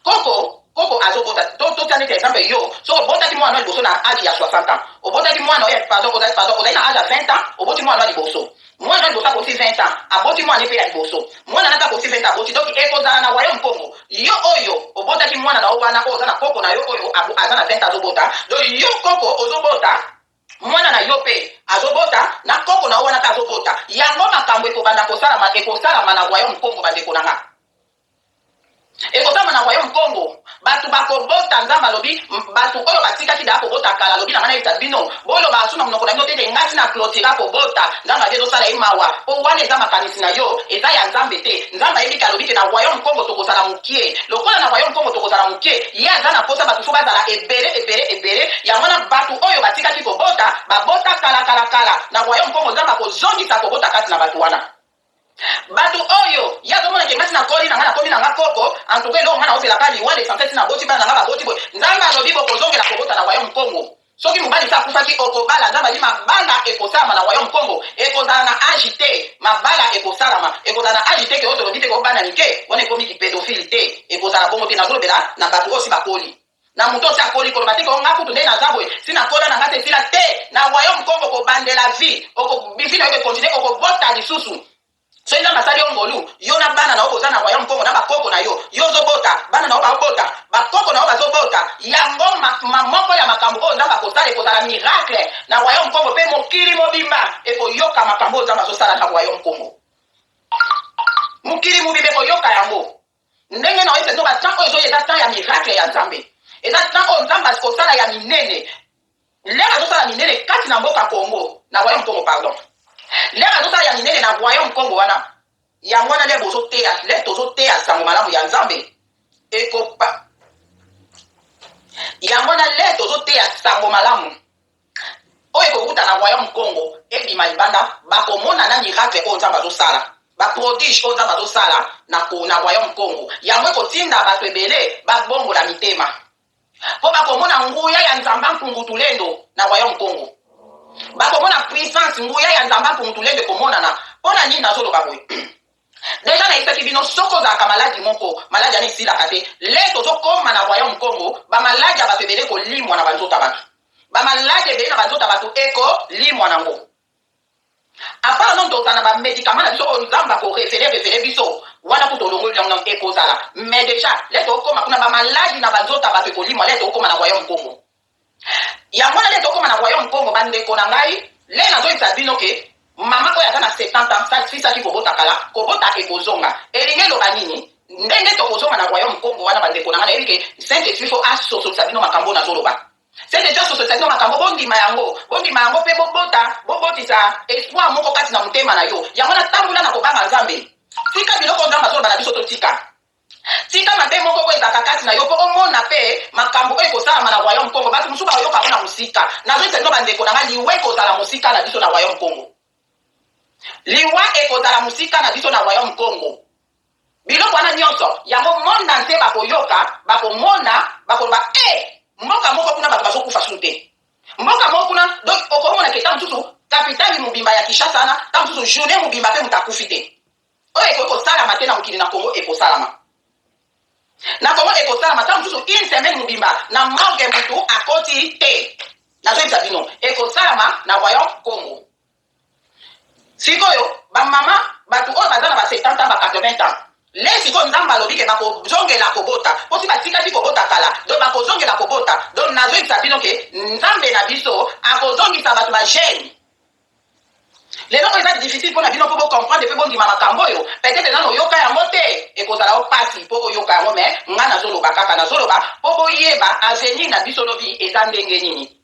Koko koko azobota, to totia neti exemple yo, soki obotaki mwana liboso na age ya 60 ans, obotaki mwana oyo, pardon, ozali, pardon, ozali na age ya 20 ans, oboti mwana liboso. Mwana ya liboso akokisi 20 ans, aboti mwana ye pe ya liboso. Mwana na pe akokisi 20 ans, aboti. Donc ekozala na royaume Kongo. Yo oyo obotaki mwana na yo wana, oyo oza na koko na yo oyo aza na 20 ans azobota. Donc yo koko ozobota, mwana na yo pe azobota, na koko na yo wana pe azobota. Yango makambo ekobanda kosalama, ekosalama na royaume Kongo bandeko na nga. Ekosalama na royaume Kongo. Bato bakobota, Nzambe alobi, bato oyo batikaki daa kobota kala, alobi na ngai nayebisa bino, bolobaka su na monoko na bino te ete ngai si na clotira kobota. Nzambe alobi ezosala ye mawa, po wana eza makanisi na yo, eza ya Nzambe te. Nzambe ayebi ke alobi ke na Royaume Kongo tokozala mokie. Lokola na Royaume Kongo tokozala mokie, ye aza na posa bato fo bazala ebele, ebele, ebele. Yango wana bato oyo batikaki kobota, babota kala, kala, kala. Na Royaume Kongo Nzambe akozongisa kobota kati na bato wana. Batu oyo ye azomona ke nga si nakoli na nga nakomi na nga koko en tout cas eloko nga naozela kaka liwa l'essentiel si naboti bana na nga baboti boye nzambe alobi bokozongela kobota na royaume kongo soki mobali si akufaki okobala nzambe alobi mabala ekosalama na royaume kongo ekozala na age te mabala ekosalama ekozala na age te ke oyo tolobi te ke obana mike wana ekomi ki pedophile te ekozala bongo te nazolobela na batu oyo si bakoli Na moto osi akoli koloba te ke nga kutu nde naza boye si nakola na nga te esila te na royaume kongo kobandela vie oko vie na yo eko continuer okobota lisusu soki nzambe asali yo ngolu yo na bana na yo boza na royaume kongo na bakoko na yo yo ozobota bana na yo baobota bakoko na yo bazobota yango ma, ma moko ya makambo oyo nzambe akosala ekozala miracle na royaume kongo mpe mokili mobimba ekoyoka makambo oyo nzambe azosala na royaume kongo mokili mobimba ekoyoka yango Ndenge na oyebisa bino ba temps oyo ezoya eza temps ya miracle ya Nzambe. Eza temps oyo Nzambe azkosala ya minene. L'heure azosala minene kati na mboka Congo, na royaume Congo pardon. L'heure azosala ya minene na royaume Congo wana, yango wana l'heure bozoteya, l'heure tozoteya sango malamu ya Nzambe ekopa yango wana l'heure tozoteya sango malamu oyo ekowuta na royaume Kongo ebima libanda, bakomona na miracle oyo Nzambe azosala, ba prodige oyo Nzambe azosala na, na royaume Kongo. Yango ekotinda bato ebele babongola mitema mpo bakomona nguya ya Nzamba Mpungu Tulendo na royaume Kongo. Bakomona puissance, nguya ya Nzamba Mpungu Tulendo ekomonana. Mpo na nini nazoloba boye? Dejà nayebisaki bino soki ozalaka maladi moko maladi wana esilaka te le tozo koma na royaume kongo ba maladi ya batu ebele ekolimwa na ba nzoto ya batu ba maladi ebele na ba nzoto ya batu eko limwa na ngo apart nanu tozala na ba medicament na biso oyo nzambe ako revele revele biso wana kutu olongoli yango nanu ekozala mais dejà le tokoma kuna ba maladi na ba nzoto ya batu ekolimwa le tokoma na royaume kongo Yango wana nde tokoma na royaume kongo ba ndeko na ngai le nazoyebisa bino ke mama oyo aza na 70 ans sasisaki kobota kala kobota ekozonga elingi eloba nini ndenge tokozonga na royaume kongo wana ba ndeko na ngai nayebi ke saint esprit fo asosolisa bino makambo oyo nazoloba saint esprit asosolisa bino makambo bondima yango bondima yango mpe bobota bobotisa espoir moko kati na motema na yo yango wana tambola na kobanga nzambe tika biloko nzambe azoloba na biso totika Tika mabe moko oyo ezalaka kati na yo mpo omona mpe makambo oyo ekosalama na Royaume Kongo. Bato mosusu bakoyoka yango na mosika. Nazoyebisa bino bandeko na ngai, liwa ekozala mosika na biso na Royaume Kongo. Liwa ekozala mosika na biso na Royaume Kongo. Biloko wana nyonso, yango monde entier bakoyoka, bakomona, bakoloba eh, mboka moko kuna bato bazokufa susu te. Mboka moko kuna, donc okomona ke ntango mosusu kapitali mobimba ya Kinshasa wana, ntango mosusu journée mobimba mpe moto akufi te. Oyo ekoki kosalama te na mokili na Congo ekosalama. Na Congo ekosalama tango mosusu une semaine mobimba na morgue mutu akoti te. Nazoyebisa bino ekosalama na royaume Congo. Sikoyo ba mama batu oyo baza na ba 70 ans ba 80 ans le sikoyo Nzambe alobi ke bakozongela kobota po si batikaki kobota kala donc bakozongela kobota donc nazoyebisa bino ke Nzambe na biso akozongisa batu ba jeune. Lelo oyo eza difficile pona bino po bo comprendre pe bondima makambo oyo, peut-etre nanu oyoka yango te, ekozala yo pasi po oyoka yango mais nga nazo loba kaka, nazo loba po boyeba avenir na biso lobi eza ndenge nini.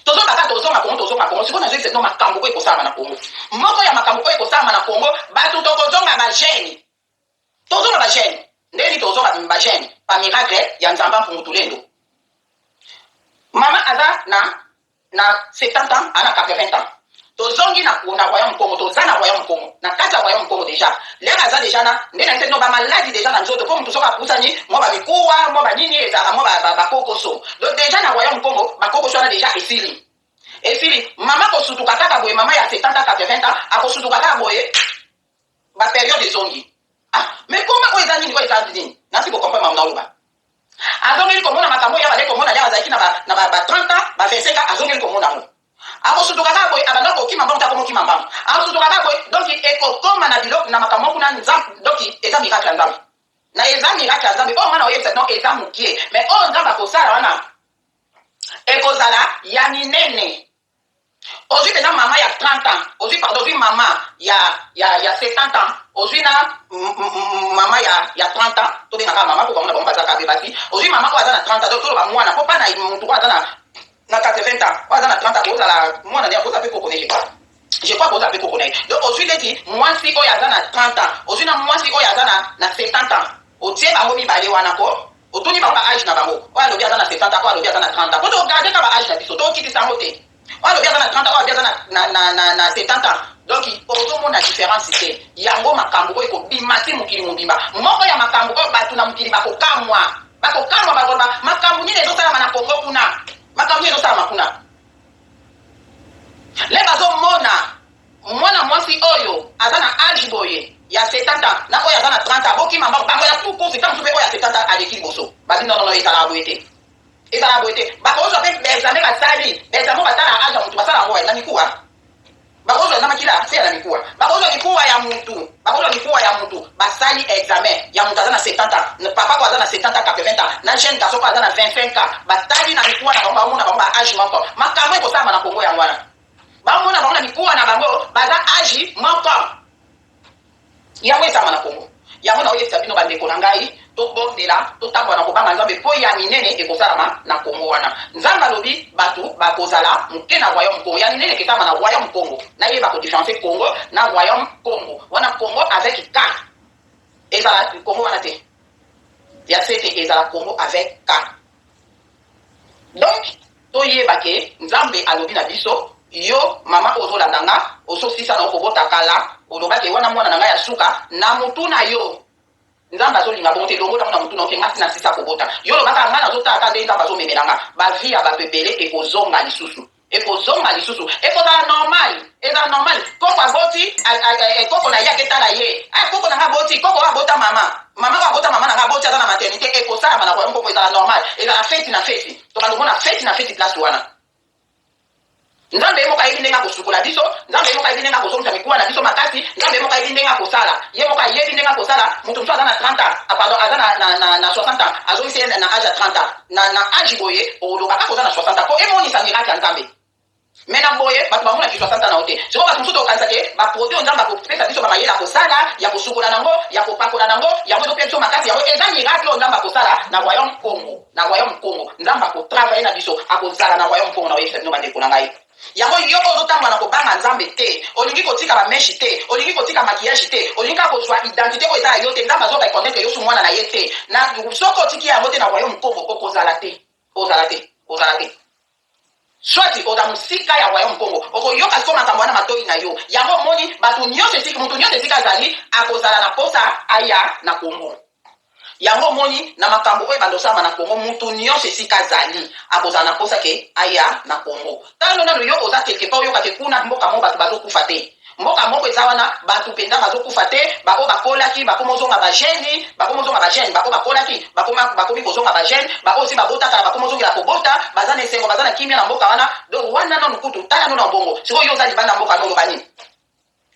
Tozo loba kaka tozonga Congo, tozonga Congo, sikoyo nazo yebisa bino makambo oyo ekosalama na Congo. Moko ya makambo oyo ekosalama na Congo, batu tokozonga ba jeunes. Tozonga ba jeunes. Ndenge nini tozonga ba jeunes? Par miracle ya Nzamba Mpungu Tulendo. Mama aza na na 70 ans, aza na 80 ans. Tozongi na na royaume Kongo, toza na royaume Kongo. Na kati ya royaume Kongo dejà. L'heure aza dejà na nde na no ba maladi dejà na nzoto po mutu soki apusani mwa ba mikuwa, mwa ba nini ezalaka mwa ba, ba, ba kokoso. Donc dejà na royaume Kongo ba kokoso wana dejà esili. Esili. Mama kosutuka kaka boye, mama ya 70 ans, 80 ans akosutuka kaka boye. Ba periode ezongi. Ah, mais comment oyo eza nini, oyo eza nini? Nasi ko comprendre mamu naoloba. Azongeli komona makambo oyo abandaki komona lere azalaki na ba, na ba, ba 30 ans, ba 25 ans, azongeli komona yango. Akosutuka kaka boye, abanda kokima mbangu te, akomokima mbangu. Akosutuka kaka boye, donc ekokoma na biloko, na makambo kuna Nzambe, donc eza miracle ya Nzambe. Na eza miracle ya Nzambe. Oyo nga naoyebisa bino eza mokie, mais oyo Nzambe akosala wana ekozala ya minene. Ozwi mpenza mama ya 30 ans, ozwi, pardon, ozwi mama ya 70 ans, ozwi na mama ya 30 ans, tobengaka mama mpo bango na bango bazalaka mpe basi. Ozwi mama oyo aza na 30 ans, donc toloba mwana mpo mpa na motu oyo aza na 80 ans, oyo aza na 30 ans kozala mwana nde akoza mpe koko na ye, je crois koza mpe koko na ye. Donc ozwi neti mwasi oyo aza na 30 ans, ozwi na mwasi oyo aza na 70 ans, otie bango mibale wana ko, otuni bango ba âge na bango. Oyo alobi aza na 70 ans, oyo alobi aza na 30 ans, po togarde ka ba âge na biso, tokitisa yango te. Oyo alobi aza na 30 ans, oyo alobi aza na 70 ans, donc ozomona différence te. Yango makambo oyo ekobima ti mokili mobimba. Moko ya makambo oyo bato na mokili bakokamwa, bakokamwa, bakoloba makambo nini ezosalama na Kongo kuna, makambo nini ezosalama kuna. Le bazomona mwana mwasi oyo aza na âge boye ya 70 ans na oyo aza na 30 ans, bokima mbango, bango ya kukusi ntango mosusu mpe oyo ya 70 ans aleki liboso. Babi nonono, ezalaka boye te, ezalaka boye te. Bakozwa mpe baexamen, basali baexamen, batala âge ya motu, basala yango na mikuwa, bakozwa na makila se ya na mikuwa, bakozwa mikuwa ya mutu, bakozwa mikuwa ya mutu, basali examen ya mutu aza na 70 ans, papa ko aza na 70 ans, 80 ans, na jeune garçon ko aza na 25 ans, batali na mikuwa na bango, baomona bango ba âge moko. Makambo ekosalama na Kongo yango wana, bamona bango na mikuwa na bango baza âge moko. Yango esalama na Kongo. Yango na oyebisa bino, bandeko na ngai, tobondela, totambola na kobanga Nzambe, mpo ya minene ekosalama na Kongo wana. Nzambe alobi bato bakozala moke na royaume Kongo. Ya minene ekesalama na royaume Kongo. Nayeba kodifférencier Kongo na royaume Kongo wana. Kongo avec K ezala Kongo wana te ya se te, ezala Kongo avec K. Donc toyeba ke Nzambe alobi na biso: yo mama oyo ozolanda nga, ozosisa na okobota kala, olobaki wana mwana na ngai ya suka na mutu na yo. Nzambe azolinga bongo te. Longola ngo na mutu na oke. Nga ntina sisa kobota, yo olobaka ngai nazotala ka nde Nzambe azomemela nga. Bavie ya bato ebele ekozonga lisusu, ekozonga lisusu, ekozala normal, ezala normal. Koko aboti, koko na ye aketala ye, koko na nga aboti, koko oyo abota mama, mama oyo abota mama na nga aboti, aza na maternité. Ekosalama na royaume koko, ezala normal, ezala feti na feti. Tokanda komona feti na feti place wana. Nzambe ye moko ayebi ndenge akosukola biso. Nzambe ye moko ayebi ndenge akozongisa mikuwa na biso makasi. Nzambe ye moko ayebi ndenge akosala, ye moko ayebi ndenge akosala. Moto mosusu aza na 30 ans, ah, pardon, aza na 60 ans, azongisi ye na âge ya 30 ans. Na âge boye, oloba kaka oza na 60 ans po emonisa miracle ya Nzambe. Me na boye bato bamonaki 60 ans na yo te. Sikoyo bato mosusu tokanisa ke baproduit oyo Nzambe akopesa biso, bamayele akosala ya kosukola nango, ya kopakola nango, yango ezopesa biso makasi. Yango eza miracle oyo Nzambe akosala na royaume Congo. Na royaume Congo, Nzambe akotravaille na biso, akozala na royaume Congo. Na oyebisa bino, bandeko na ngai, yango yo oyo ozotambola na kobanga Nzambe te, olingi kotika bamèches te, olingi kotika maquillage te, olingi kaka kozwa identité oyo eza ya yo te, Nzambe azoreconnaître yo su mwana na ye te. Na soki otiki yango te, na royaume Congo okozala te, ozala te, ozala te. Soit oza mosika ya royaume Congo, okoyoka siko makambo wana matoi na yo. Yango omoni bato nyonso esika, moto nyonso esika azali, akozala na posa aya na Congo. Yango omoni na makambo oyo ebanda osalama na Congo, mutu nyonso esika azali akozala na posa ke aya na Congo. Talo nano, yo oza quelque part, oyoka ke kuna mboka moko bato bazokufa te, mboka moko eza wana bato mpenza bazokufa te, baoyo bakolaki bakoma ozonga bajeunes, bakoma ozonga bajeunes, baoyo bakolaki bakomi kozonga bajeunes, baoyo si babotaka bakoma ozongela kobota, baza na esengo, baza na kimia na mboka wana. Donc wana nanu kutu tala no na bongo. Sikoyo yo oza libanda mboka no, oloba nini?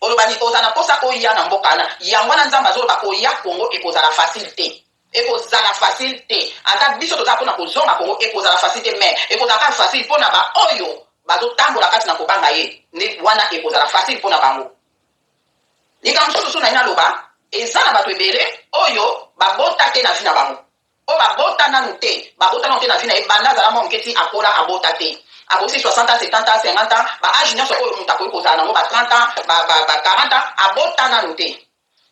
Oloba nini? Oza na mposa oya na mboka wana. Yango wana Nzambe azoloba koya Kongo ekozala facile te, ekozala facile te. Ata biso toza mpona kozonga Kongo, ekozala facile te. Mais ekozala kaka facile mpona baoyo bazotambola kati na kobanga ye nde wana ekozala facile mpona bango. Likambo mosusu na ye naloba, eza na bato ebele oyo babota te na vie na bango, oyo babota nanu te, babota nanu te na vie na ye. Banda azala mwa moke ti akola, abota te. Akokisi 60 ans, 70 ans, 50 ans, baâge nyonso oyo moto akoki kozala nango, ba 30 ans, ba 40 ans, abota nanu te.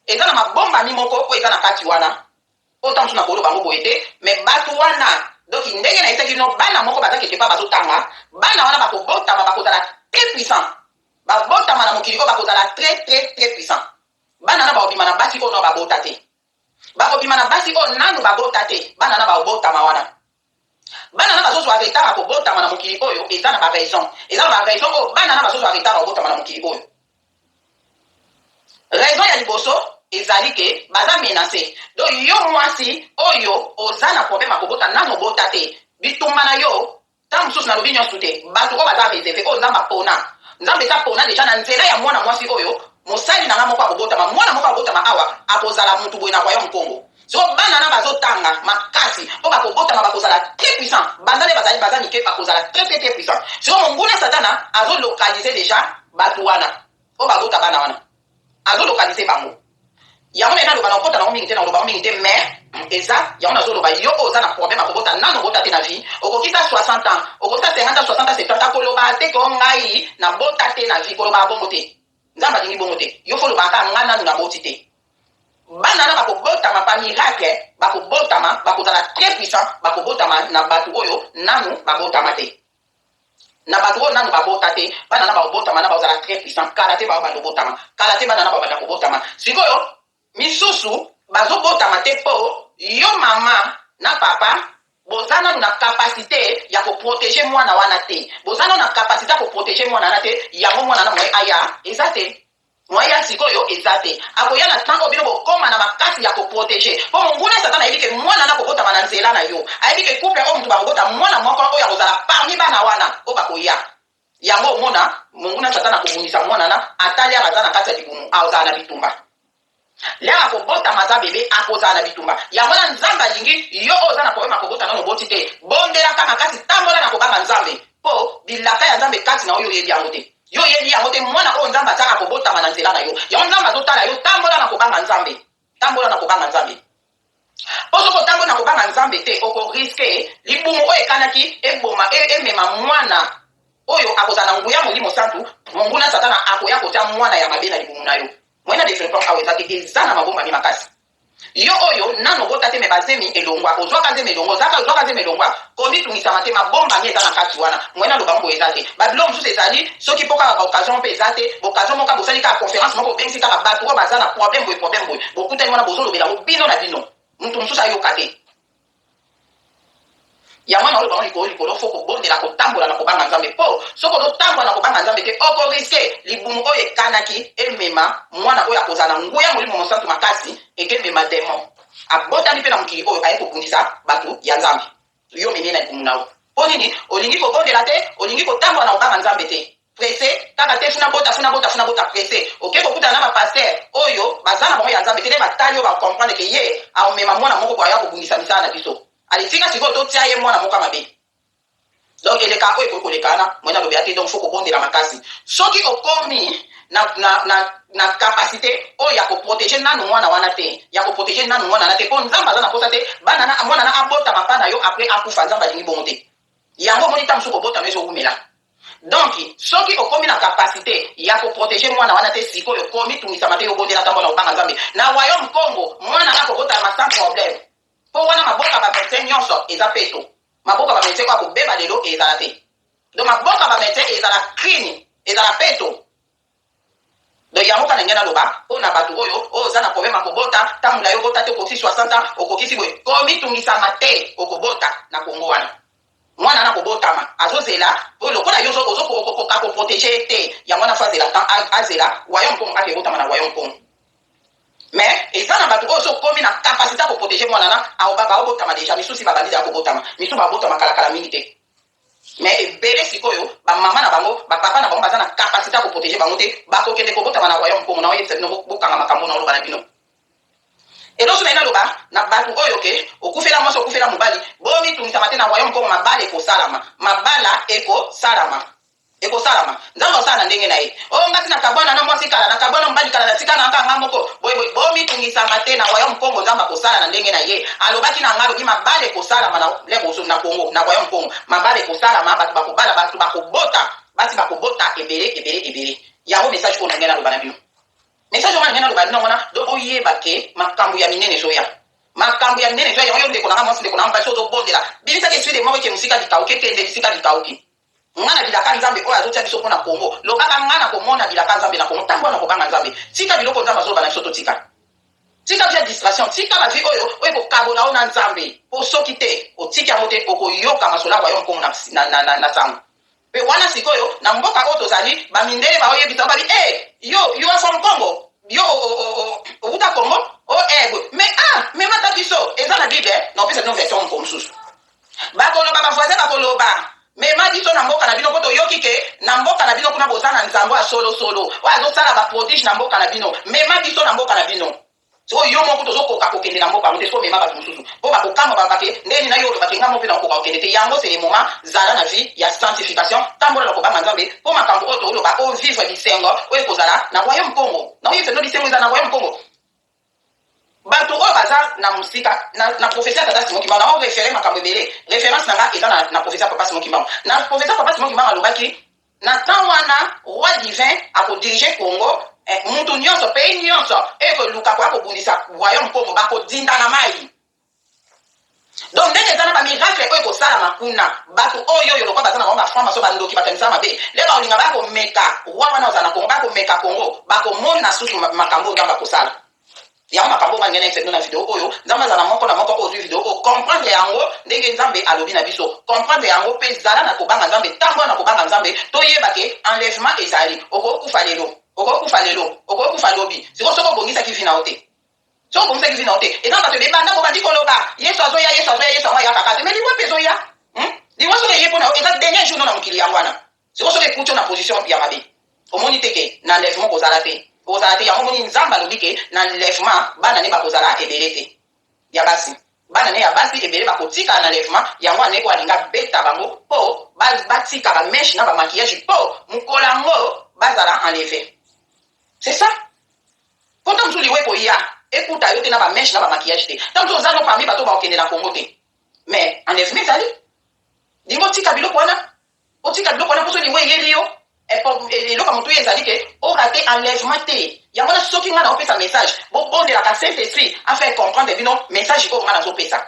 Eza na mabombami moko oyo eza na kati wana, oyo ntango mosusu na koloba bango boye te. Mais bato wana, donc ndenge nayebisaki bino, bana moko baza quelque part bazotanga, bana wana bakobotama, bakozala très puissant. Babotama na mokili oyo, bakozala très très très puissant. Bana na bakobima na basi oyo nao babota te, bakobima na basi oyo nanu babota te. Bana na bakobotama wana, bana na bazozwa retard ya kobotama na mokili oyo. Eza na baraison, eza na baraison oyo bana na bazozwa retard ya kobotama na mokili oyo. Raison ya liboso ezali ke baza menacé. Donc yo mwasi oyo oza na problème ya kobota, nano obota te, bitumba na yo ntango mosusu, nalobi nyonso te, bato oyo baza réservé, oyo Nzambe apona, Nzambe eza pona déjà na nzela ya mwana mwasi oyo, mosali na nga moko akobotama, mwana moko akobotama awa, akozala mutu boye na royaume Congo. Sikoyo bana na bazotanga makasi mpo bakobotama bakozala très puissant. Banda nde bazali baza mike bakozala très très très puissant. Sikoyo monguna Satana azo localiser dejà bato wana oyo babota bana wana. Azo localiser bango. Yango naye naloba nakokota nango mingi te nakoloba yango mingi te mais eza yango nazoloba yo oyo oza na problème ya kobota nanu obota te na vie okokisa 60 ans okokisa 50 ans 60 ans 70 ans koloba te ko ngai nabota te na vie kolobaka bongo te Nzambe alingi bongo te yo fo olobaka kaka ngai nanu naboti te bana na bakobotama pa miracle bakobotama bakozala très puissant bakobotama na bato oyo nanu babotama te na bato oyo nanu babota te bana na bakobotama na bakozala très puissant kala te bao banda obotama kala te bana na babanda kobotama sikoyo misusu bazobotama te mpo yo mama na papa boza nanu na capacité ya koprotege mwana wana te boza nanu na capacité ya koprotege mwana wana te yango mwana na moye aya eza te Moyen ya sikoyo eza te. Akoya na temps oyo bino bokoma na makasi ya ko proteger. Po monguna Satan ayebi ke mwana na akobotama na nzela na yo. Ayebi ke couple oyo mutu bakobota mwana moko oyo akozala parmi bana wana oyo bakoya. Yango omona monguna Satan akobundisa mwana na ata liaka aza na kati ya libumu akozala na bitumba. Liaka akobotama aza bebe akozala na bitumba. Yango wana Nzambe alingi yo oyo oza na problème ya kobota nanu oboti te. Bondelaka makasi tambola na kobanga Nzambe. Po bilaka ya Nzambe kati na yo yo oyebi yango te. Yo oyebi yango te mwana oyo Nzambe atia akobotama na nzela na yo. Yango Nzambe azotala yo tambola na kobanga Nzambe. Tambola na kobanga Nzambe. Po soki otamboli na kobanga Nzambe te oko risque libumu oyo ekanaki eboma emema mwana oyo akozala na nguya ya Molimo Santu, monguna Satana akoya kotia mwana ya mabe na libumu na yo. Moyen na developpement awa eza te, eza na mabombami makasi. Yo oyo nanu obota te mais ba zemi elongwa, ozwaka zemi elongwa, ozalaka ozwaka zemi elongwa, komitungisama te, mabombami eza na kati wana, moyen naloba ngo boye eza te. Ba biloko mosusu ezali soki po kaka ba occasion mpe eza te, ba occasion moko bosali kaka conference moko bobengisi kaka batu oyo baza na problème boye problème boye, bokutani wana bozolobela yango bino na bino, mutu mosusu ayoka te. Yango wana oloba ngo likolo likolo faut kobondela kotambola na kobanga Nzambe po soki ozotambola na kobanga Nzambe te oko risque libumu oyo ekanaki emema mwana oyo akozala na nguya molimo mosantu makasi ekemema demon abotami pe na mokili oyo aye kobundisa batu ya Nzambe yo omemi ye na libumu na yo po nini olingi kobondela te olingi kotambola na kobanga Nzambe te presse kaka te funa bota funa bota funa bota presse oke kokutana na ba pasteur oyo baza na bango ya nzambe te nde batali yo ba comprendre ke ye aomema mwana moko boye aya kobundisa misala na biso ale tika sikoyo totia ye mwana moko ya mabe donc eleka oyo ekoki koleka wana moyen nalobela te donc faut kobondela makasi soki okomi na, na, na, na capacité oyo ya koprotege nanu mwana wana te ya koprotege nanu mwana wana te mpo nzambe aza na mposa te bana na mwana na abotama mpa na yo après akufa nzambe alingi bongo te yango omoni ntango mosusu kobotama ezowumela Donc soki okomi na capacite ya ko proteger mwana wana te sikoyo komi tungisama te yo bondela tambola obanga nzambe na royaume kongo mwana ako botama sans problème po wana maboka ba medecin nionso eza peto maboka ba medecin oyo akobeba lelo ezala te donc maboka ba medecin ezala clean ezala peto donc yango kaka ndenge naloba mpo na bato oyo oyo oza na problème ya kobota ntango molai obota te okokisi 60 ans okokisi boye komitungisama te okobota na kongo wana Mwana wana akobotama azozela po lokola yo ozo koka ko proteger ye te yango wana faut azela temps azela royaume kongo ake botama na royaume kongo mais eza na bato oyo so okomi na capacité ya ko proteger mwana na baobotama deja misusu babandi deja kobotama misusu babotama kalakala mingi te mais ebele sikoyo bamama na bango bapapa na bango baza na capacité ya koprotege bango te bakokende kobotama na royaume kongo na oyebisa bino bokanga makambo na oloba na bino Eloko naye naloba na batu oyo ke okufela mwasi okufela mobali bomitungisama te na royaume kongo mabala ekosalama mabala ekosalama ekosalama nzambe akosala na ndenge na ye o nga ti nakabwana na mwasi kala nakabwana mobali kala natika na nga moko boye boye bomitungisama te na royaume kongo nzambe akosala na ndenge na ye alobaki na nga alobi mabala ekosalama na leboso na kongo na royaume kongo mabala ekosalama bato bakobala bato bakobota basi bakobota ebele ebele ebele yango message oyo na ngai naloba na bino Message wana ndenge naloba bino wana donc boyeba ke makambo ya minene ezoya makambo ya minene ezoya yango yo ndeko na nga mwasi ndeko na nga mobali soki ozobondela bimisaka esprit de mort eke mosika likauki ekende bisika likauki nga na bilaka nzambe oyo azotia biso mpo na kongo lobaka nga na komona bilaka nzambe na kongo ntango wana kobanga nzambe tika biloko nzambe azoloba na biso totika tika via distraction tika ba vie oyo oyo ekokabola yo na nzambe mpo soki te otiki yango te okoyoka masolo ya royaume kongo na, na, na, na, na sango Pe wana sikoyo na mboka oyo tozali ba mindele bao yebisa yo babi eh yo you are from Congo yo owuta Congo oh eh boye mais ah mema ata biso eza na bible na opesa bino version moko mosusu bakoloba ba voisin bakoloba mema biso na mboka na bino po toyoki ke na mboka na bino kuna boza na nzambe ya solo solo oyo azosala ba prodige na mboka na bino mema biso na mboka na bino. Sikoyo yo moko tozokoka kokende na mboka yango te, sikoyo mema bato mosusu mpo bakokamwa balobake ndenge nini na yo olobake nga moko mpe nakokoka kokende te. Yango c'est le moment, zala na vie ya sanctification, tambola na kobanga Nzambe mpo makambo oyo toloba o vivre bisengo oyo ekozala na royaume Congo. Nakoyebisa bino bisengo ezala na royaume Congo. Bato oyo baza na mosika na, na prophetie ya tata Simon Kimbangu, nao refere makambo ebele. Reference na nga eza na, na prophetie ya papa Simon Kimbangu. Na prophetie ya papa Simon Kimbangu alobaki na temps wana roi divin ako diriger Congo, eh, mutu nyonso, pays nyonso oyo ekoluka koya kobundisa royaume Congo bakodinda na mayi. Donc ndenge eza na ba miracle oyo ekosalama kuna, bato oyo oyo lokola baza na bango ba franc maçon, bandoki, bato ya misala mabe, le bakolinga baya komeka roi wana ozala na Congo, baya komeka Congo, bakomona susu makambo oyo Nzambe akosala. Yango makambo oyo nga nayebisa bino na video oyo, Nzambe azala na moko na moko oyo ozwi video oyo, comprendre yango ndenge Nzambe alobi na biso, comprendre yango pe zala na kobanga Nzambe, tambola na kobanga Nzambe, toyeba ke enlèvement ezali, okokufa lelo, okokufa lelo, okokufa lobi, sikoyo soki obongisaki vie na yo te, soki obongisaki vie na yo te, eza na bato ebele banda bobandi koloba Yesu azoya, Yesu azoya, Yesu yango ayaka kaka te, mais liwa pe ezoya, Liwa soki eye pona yo eza dernier jour no na mokili yango wana. Sikoyo soki ekuti yo na position ya mabe, omoni te ke na enlèvement okozala te? Okozala te. Yango omoni Nzambe alobi ke na enlèvement bana ne bakozala ebele te ya basi. Bana ne ya basi ebele bakotikala na enlèvement, yango ane oyo alingi abeta bango po batika ba mèches na ba maquillage po mokolo yango bazala enlever. C'est ça. Po tango mosusu liwa ekoya ekuta yo te na ba mèches na ba maquillage te. Tango mosusu oza no parmi bato bakokende na Congo te. Mais enlèvement ezali. Lingo tika biloko wana. Otika biloko wana po soki liwa eyeli yo eloko ya motuya ezali ke o rate enlèvement te. Yango wana soki nga naopesa message, bobondelaka Saint Esprit a faire comprendre bino message oyo nga nazopesa.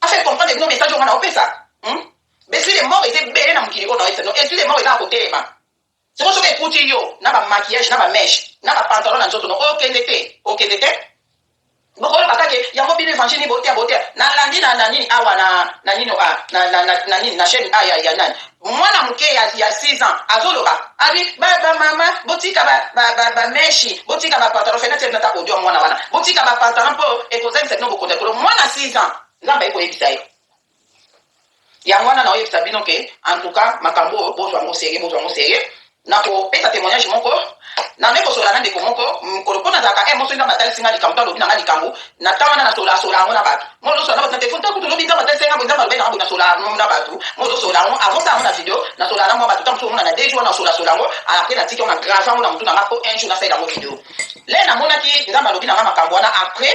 A faire comprendre bino message oyo nga naopesa. Ba esprit de mort eza ebele na mokili oyo naoyebisa bino. Esprit de mort eza ya kotelema. Sikoyo soki ekuti yo na ba maquillage na ba mèche na ba pantalon na nzoto no okende te, okende te. Bokoloba kaka ke yango bino evangile nini boteya boteya. Nalandi na na nini awa na na nini a na na na na nini na chaîne a ya ya nani mwana moke ya ya 6 ans azoloba abi ba ba mama botika ba ba ba ba mèche botika ba pantalon fena tiela ta audio ya mwana wana botika ba pantalon po ekozangisa bino bokonzi ya likolo. Mwana 6 ans Nzambe aye koyebisa ye. Yango wana naoyebisa bino ke en tout cas makambo oyo bozwa yango serieux, bozwa yango serieux. Nakopesa temoignage moko, nameki kosolola na ndeko moko mokolo mpo nazalaka eh, moso Nzambe atalisi nga likambo to alobi na nga likambo, na temps wana nasolola solola yango na bato. Moi ozosolola na bato na telefone, ntango kutu olobi Nzambe atalisi nga boye, Nzambe alobaki na nga boye, nasolola yango na bato. Moi ozosolola yango avant osala yango na video, nasolola na mwa bato, ntango mosusu omona na deux jours wana nasolola solola yango, après natiki yango na grave yango na motu na nga mpo un jour nasalela yango video. Le namonaki Nzambe alobi na nga makambo wana après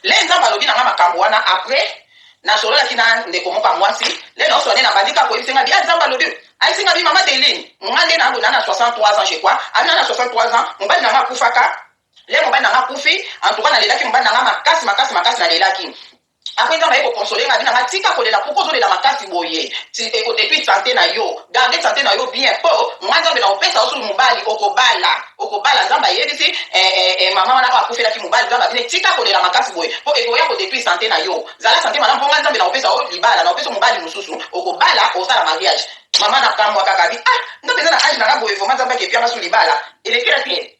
Le Nzambe alobi na nga makambo wana après nasololaki na ndeko moko ya mwasi le naosola nde nabandi kaka koyebisa nga bi ah Nzambe alobi ayebisi nga bi mama Deline nga nde na na 63 ans je crois abi na na 63 ans mobali na nga akufaka le mobali na nga akufi en tout cas nalelaki mobali na nga makasi makasi makasi nalelaki. Après Nzambe aye ko consoler nga abi na nga tika kolela pourquoi ozolela makasi boye eko detruire sante na yo garder sante na yo bien po nga Nzambe nako pesa yo susu mobali okobala okobala Nzambe ayebisi eh, eh, eh, mama wana oyo akufelaki mobali Nzambe abi ne tika kolela makasi boye po ekoya ko detruire sante na yo zala sante malamu po nga Nzambe nako pesa yo libala nako pesa yo mobali mosusu okobala osala mariage. Mama na kamwa kaka abi ah nga penza na age na nga boye vraiment Nzambe ake pia nga su libala elekelaki ye.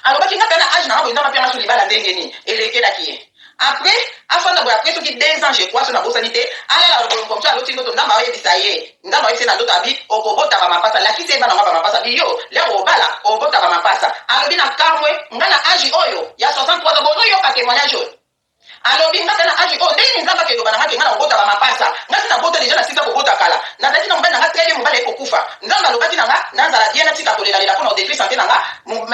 Alobaki nga pe na age nanga boye nzambe apia nga su libala ndenge nini elekelaki ye après afanda boye après soki 2 ans je crois soki nabosani te alala lokolo comme ça aloti ndoto nzambe ayebisa ye nzambe ayebisa ye na ndoto abi okobota ba mapasa lakisi ye bana nga ba mapasa abi yo lero obala obota ba mapasa alobi na kamwe nga na age oyo ya 63 ans bozoyoka temoignage oyo Alobi, Nga pe na age oyo, ndenge nini Nzambe akeloba na nga ke nga nakobota ba mapasa? Nga si nabota dejà, nasisa kobota kala. Nazalaki na mobali na nga très bien, mobali aye kokufa. Nzambe alobaki na nga nazala bien, natika kolelalela pona ko detruire sante na nga,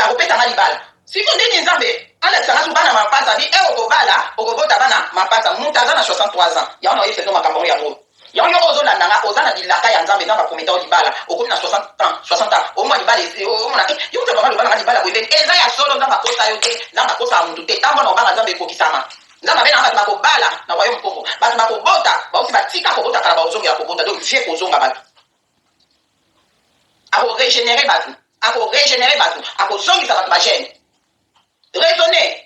akopesa nga libala. Sikoyo ndenge nini Nzambe alakisa nga su bana mapasa? Abi, heure okobala, okobota bana mapasa. Mutu aza na 63 ans. Yango nakoyebisa bino makambo yango yango oyo. Yango yo oyo ozolanda nga oza na bilaka ya Nzambe, Nzambe a prometa yo libala, okomi na 60 ans, 60 ans, omona libala esi, omona eh, yo mutu mama aloba na nga libala boye ndenge, eza ya solo, Nzambe akosa yo te, Nzambe akosaka mutu te, tambola na kobanga Nzambe ekokisama. Nzambe abenga bato bakobala na royaume Kongo, bato bakobota, bauti batika kobota kala bakozongela kobota, donc vie kozonga bato. Ako regenerer bato, ako regenerer bato, akozongisa bato ba jeune. Raisonner.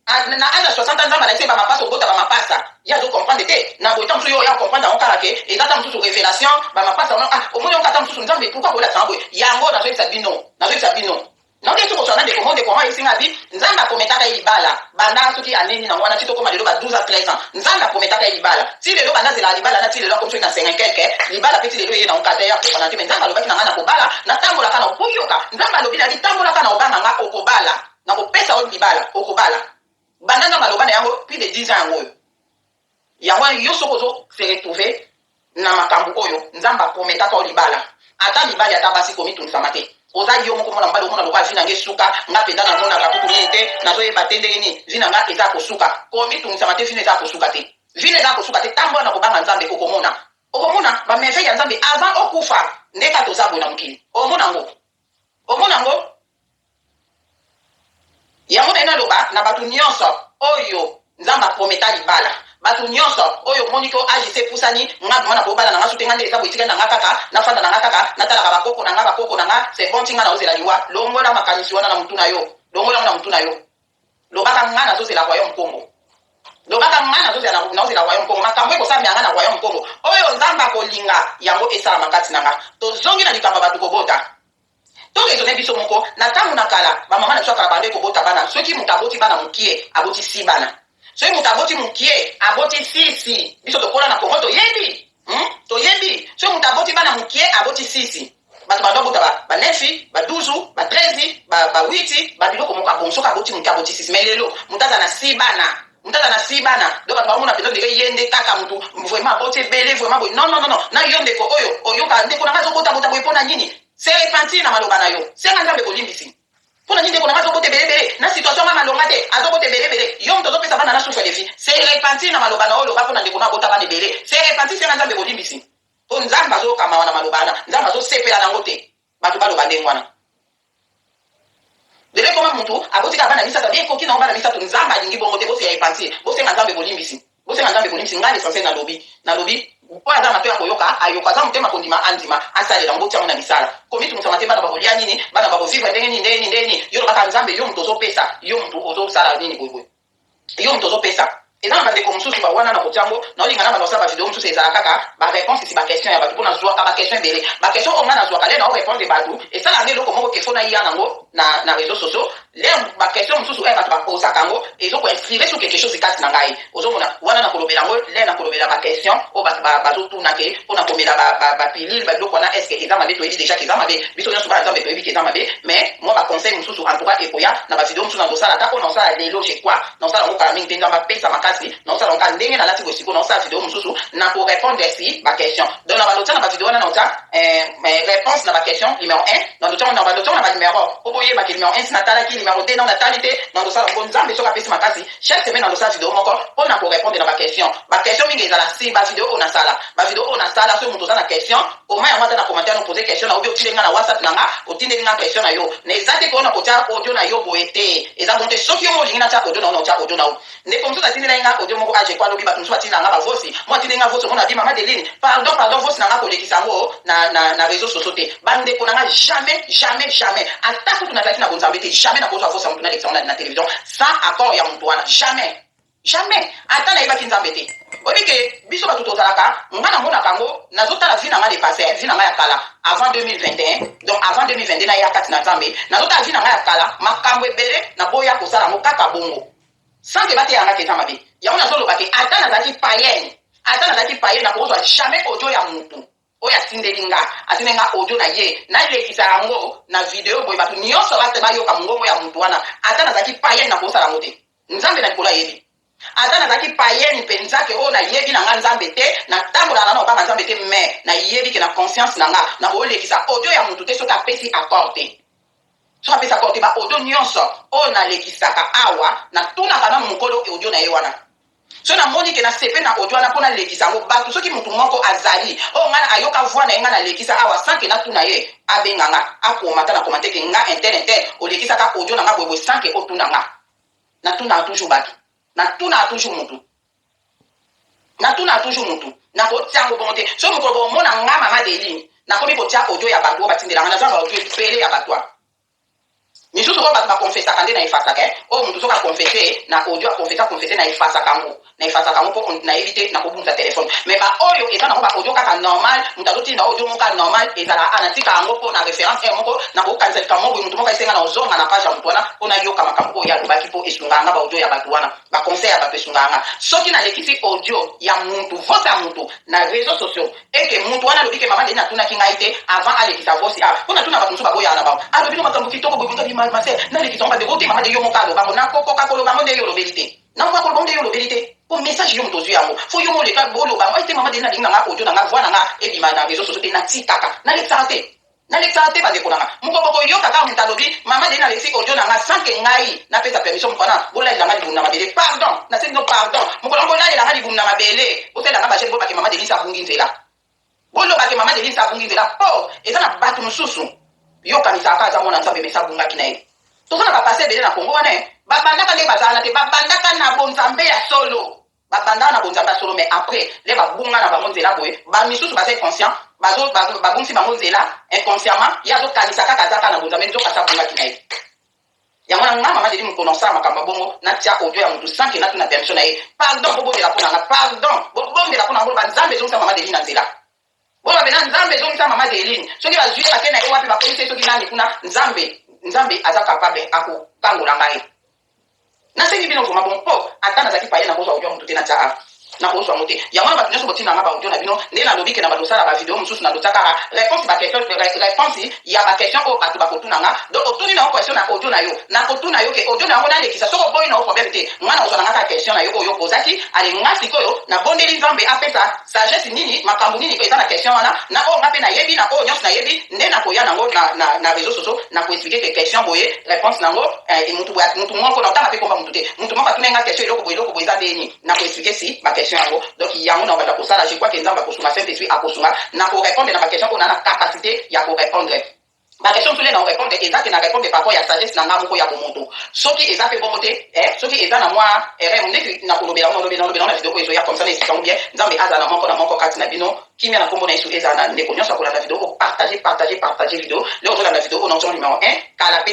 Na age ya 60 ans Nzambe alakisi ye ba mapasa obota ba mapasa ye azo comprendre te na boye tango mosusu yo oya comprendre yango kaka ke eza tango mosusu revelation ba mapasa wana ah omoni yango kaka tango mosusu Nzambe pourquoi akolakisa nga boye yango nazoyebisa bino nazoyebisa bino naoki esi koswana ndeko mo ndeko yango ayebisi nga abi Nzambe aprometaka ye libala banda soki annee nini yango wana ti tokoma lelo ba 12 ans 13 ans Nzambe aprometaka ye libala ti lelo banda azelaka libala na ti lelo akomi soki na 50 quelque libala pe ti lelo eye na okata ye akokana te mais Nzambe alobaki na nga nakobala natambolaka na okoyoka Nzambe alobi na bi tambolaka na obanga nga okobala Nakopesa yo libala, okobala. Banda Nzambe aloba na yango plus de 10 ans yango oyo. Yango wana yo soki ozo se retrouver na makambo oyo Nzambe a prometaka yo libala, ata mibali ata basi komitungisama te. Oza yo moko mwana mobali omona lokola vie na nga esuka, nga penza namonaka kutu nini te, nazoyeba te ndenge nini vie na nga eza ya kosuka. Komitungisama te, vie no eza ya kosuka te. Vie no eza ya kosuka te, tambola na kobanga Nzambe okomona. Okomona ba merveilles ya Nzambe avant okufa nde kaka toza boye na mokili. Omona yango. Omona yango. Yango naye naloba na batu nionso oyo Nzambe a prometa libala, batu nionso oyo omoni ko age esi epusani, nga vraiment nako bala na nga su te, nga nde eza boye etikali na nga kaka nafanda na nga kaka natalaka ba koko na nga, ba koko na nga c'est bon ti nga naozela liwa, longola makanisi wana na mutu na yo, longola yango na mutu na yo, lobaka nga nazozela royaume kongo, lobaka nga nazozela naozela royaume kongo, makambo ekosalamela nga na royaume kongo oyo Nzambe akolinga yango esalama kati na nga, tozongi na likambo ya batu kobota. To raisonner biso moko, na tango na kala, ba mama na biso ya kala babandaki kobota bana, soki moto aboti bana mukie, aboti six bana. Soki moto aboti mukie, aboti six. Biso tokola na Congo toyebi. Toyebi. Soki moto aboti bana mukie, aboti six. Bato banda kobota ba neuf, ba 12, ba 13, ba huit, ba biloko moko ya bongo. Soki aboti mukie, aboti six. Mais lelo, moto aza na six bana. Moto aza na six bana. Donc bato baomona penza on dirait ye nde kaka mutu vraiment aboti ebele vraiment boye. Non non non non. Na yo ndeko oyo oyoka ndeko na nga azobota bota boye pona nini? Se repentir na maloba na yo. Senga Nzambe bolimbisi. Pona nini ndeko na nga azobota ebele ebele na situation nga malonga te azobota ebele ebele. Yo moto ozopesa bana na souffle de vie. Se repentir na maloba na yo oloba pona ndeko na abota bana ebele. Se repentir senga Nzambe bolimbisi. Po Nzambe azoyoka mawa na maloba wana. Nzambe azosepela na yango te. Batu baloba ndenge wana. Lelo ekoma mutu aboti kaka bana misatu abi ekoki nango bana misatu nzambe alingi bongo te bo se repentir bosenga nzambe bolimbisi bosenga nzambe bolimbisi ngai l'essentiel nalobi nalobi oyo aza na matoyi ya koyoka ayoka aza motema kondima andima asalela yango botia yango na misala komitungisama te bana bakolia nini bana bako vivre ndenge nini ndenge nini ndenge nini yo lobaka nzambe yo mutu ozopesa yo mutu ozosala nini boye boye Yo mutu ozo pesa. Eza na ba ndeko mususu ba wana nako tia ngo nao linga na banda kosala ba video mususu ezala kaka ba reponse si ba question ya batu po na zuaka ba question ebele ba question oyo nga na zuaka lere nao repondre batu esalaka nga eloko moko ke faut na ya nango na na reseaux sociaux lere ba question mususu oyo batu ba posaka ngo ezo ko inspire sur quelque chose kati na ngai ozo mona wana nako lobela ngo lere nako lobela ba question oyo batu ba bazo tuna ke pona komela ba ba pilule ba biloko wana est ce que eza mabe toyebi dejà ke eza mabe biso nionso bana nzambe toyebi ke eza mabe mais Mua ba conseils mosusu en tout cas ekoya na ba videos mosusu nazosala ata oyo nazosala lelo je crois nazosala yango kala mingi te Nzambe apesa makasi nazosala yango kaka ndenge nalati boye sikoyo nazosala video mosusu na ko repondre si ba questions donc na bando tia na ba video wana nakotia reponse na ba questions numero 1 na bando tia na ba numero po boyeba ke numero 1 si natalaki numero 2 nao natali te nazosala yango Nzambe soki apesi makasi chaque semaine nazosala video moko po na ko repondre na ba questions ba questions mingi ezala si ba video oyo nasala ba video oyo nasala soki moto oza na question Koma yango ata na commentaire no poser question na yo ou bien otindeli nga na WhatsApp na nga otindeli nga question na yo na eza te pona kotia audio na yo boye te eza bon te soki yo moko olingi natia audio na yo nakotia audio na yo ndeko mosusu atindelaki nga audio moko age kwa lobi bato mosusu batindela nga ba voice mo atindeli nga voice omona abi mama Deline pardon pardon voice na nga kolekisa yango na na na reseaux sociaux te ba ndeko na nga jamais jamais jamais ata kutu nazalaki na bonzambe te jamais nakozwa voice ya moto nalekisa yango na, na television sans accord ya moto wana jamais. Jamais! Ata nayebaki Nzambe te. Oyebi ke biso batu tozalaka, nga namonaka yango, nazotala vie na nga le passe, vie na nga ya kala avant 2021, donc avant 2022 naya kati na Nzambe, nazotala vie na nga ya kala, makambo ebele naboya kosala yango kaka bongo. Sans ke bateya nga ke eza mabe. Yango nazoloba ke ata nazalaki paienne, ata nazalaki paienne nakozwa jamais audio ya mutu. Oyo atindeli nga, atindeli nga audio na ye, nalekisa yango na video boye batu nionso bayoka mongongo ya mutu wana. Ata nazalaki paienne nakosala yango te. Nzambe na likolo ayebi. Ata nazalaki paienne penza ke oyo nayebi na nga Nzambe te, natambolaka na nga na kobanga Nzambe te mais nayebi ke na conscience na nga nakolekisa audio ya mutu te soki apesi accord te. Soki apesi accord te, ba audio nionso oyo nalekisaka awa natunaka nanu mukolo audio na ye wana. Soki namoni ke nasepeli na audio wana po nalekisa yango, batu soki mutu moko azali oyo nga ayoka voix na ye nga nalekisa awa sans ke natuna ye, abenga nga akoma ata na commentaire ke nga un tel un tel olekisaka audio na nga boye boye sans ke otuna nga. Natunaka toujours batu. Natunaka toujours mutu. Natunaka toujours mutu. Nakotia yango bongo te. Soki mokolo bokomona nga mama Adeline nakomi kotia audio ya batu oyo batindela nga, naza na ba audio ebele ya batu awa. Misusu oyo batu ba confessaka nde na effacaka eh. Oyo mutu soki a confesse na audio a confesse a confesse na effacaka yango. Na effacaka yango po nayebi te nakobungisa telephone. Mais ba oyo eza nango ba audio kaka normal, mutu azotinda audio moko kaka normal ezalaka ah natika yango po na reference heure moko nakokanisa likambo moko boye mutu moko ayebisi nga nakozonga na page ya mutu wana po nayoka makambo oyo ye alobaki po esungaka nga ba audio ya batu wana. Ba conseils ya batu esungaka nga. Soki nalekisi audio ya mutu, voice ya mutu na reseaux sociaux et que mutu wana alobi ke maman Denis atunaki ngai te avant alekisa voice ah po natuna batu mosusu baboyaka na bango alobi no makambo kitoko boye boye ngabi Ma sœur, nalekisa ngo, bandeko te. Mama de yo moko alobango, nakokoka kolobango nde yo olobeli te, nakoka kolobango nde yo olobeli te, po message yo moto ozwi yango, faut yo moleka bolobango ete mama de nalingi nanga audio nanga, voix nanga ebima na réseau sociaux te. Natikaka, nalekisaka te, nalekisaka te. Bandeko nanga, moko bokoyoka kaka moto alobi: "Mama de nalekisi audio nanga sans que ngai napesa permission." Moko wana bolalelanga libumu na mabele. Pardon, nasengi no pardon. Mokolo yango bolalelanga libumu na mabele, bosalelanga bachaîne, bobake mama Denise abungi nzela, bolobake mama Denise abungi nzela, mpo eza na bato mosusu yokanisaka aza mwana Nzambe, mesa abungaki na ye. Toza na bapasteur ebele na Kongo wana, babandaka nde bazala te, babandaka na bonzambe ya solo, babandaka na bonzambe ya solo, mais après le babunga na bango nzela boye. Bamisusu baza inconscient, babungisi bango nzela inconsciemment. Ye azokanisa kaka aza kaka na bonzambe, nzoka asi abungaki na ye. Yango na nga mama Deli, mokolo nasala makambo bongo, natia audio ya motu sans que natuna permission na ye. Pardon, bobondela mpo na nga. Pardon, bobondela mpo na nga. Boloba: "Nzambe, ezongisa mama Deli na nzela." Boloba pena: "Nzambe, ezongisa mama Deline." Soki bazwi ye, bake na ye wapi, bakomisi ye soki nani kuna, Nzambe, Nzambe aza capable akokangola ngai. Nasengi bino vraiment. Bon, mpo ata nazalaki paye, nakozwa audio ya motu te, natia a nakozwa yango te. Yango wana bato nyonso botinanga baaudio na bino, nde nalobi ke na bandosala bavideo mosusu, nalotia kaka réponse, baquestion, réponse ya baquestion oyo bato bakotuna nga. Donc otuni na yo question na audio na yo, nakotuna yo ke audio na yango nalekisa. Soki oboyi na yo, problème te. Nga na kozwa na nga kaka question na yo oyo okozaki. Ale, nga sikoyo nabondeli Nzambe apesa sagesse, nini, makambo nini eza na question wana, na oyo nga mpe nayebi, na oyo nyonso nayebi, nde nakoya nango na réseau sociaux, nakoexpliquer ke question boye, réponse nango. Mutu boye, mutu moko, na otanga mpe komba mutu te, mutu moko atuna nga question eloko boye, eloko boye eza ndeni, nakoexpliquer si baquestion yango. Donc yango na banda kosala. Je crois ke Nzambe akosunga, Saint Esprit akosunga na korépondre na baquestion oyo na capacité ya korépondre. Baquestion mosusu na korépondre eza te, na répondre par rapport ya sagesse na nga moko ya bomoto. Soki eza mpe bongo te, soki eza na mwa erreur neti nakolobela, nalobela na video oyo ezoya, comme ça na explique yango bien. Nzambe aza na moko na moko kati na bino. Kimia na nkombo na Yesu ezala na ndeko nyonso akolanda video. Opartage, partage, partage video. Leo ozolanda video oyo na nzongo numéro 1 kala mpe.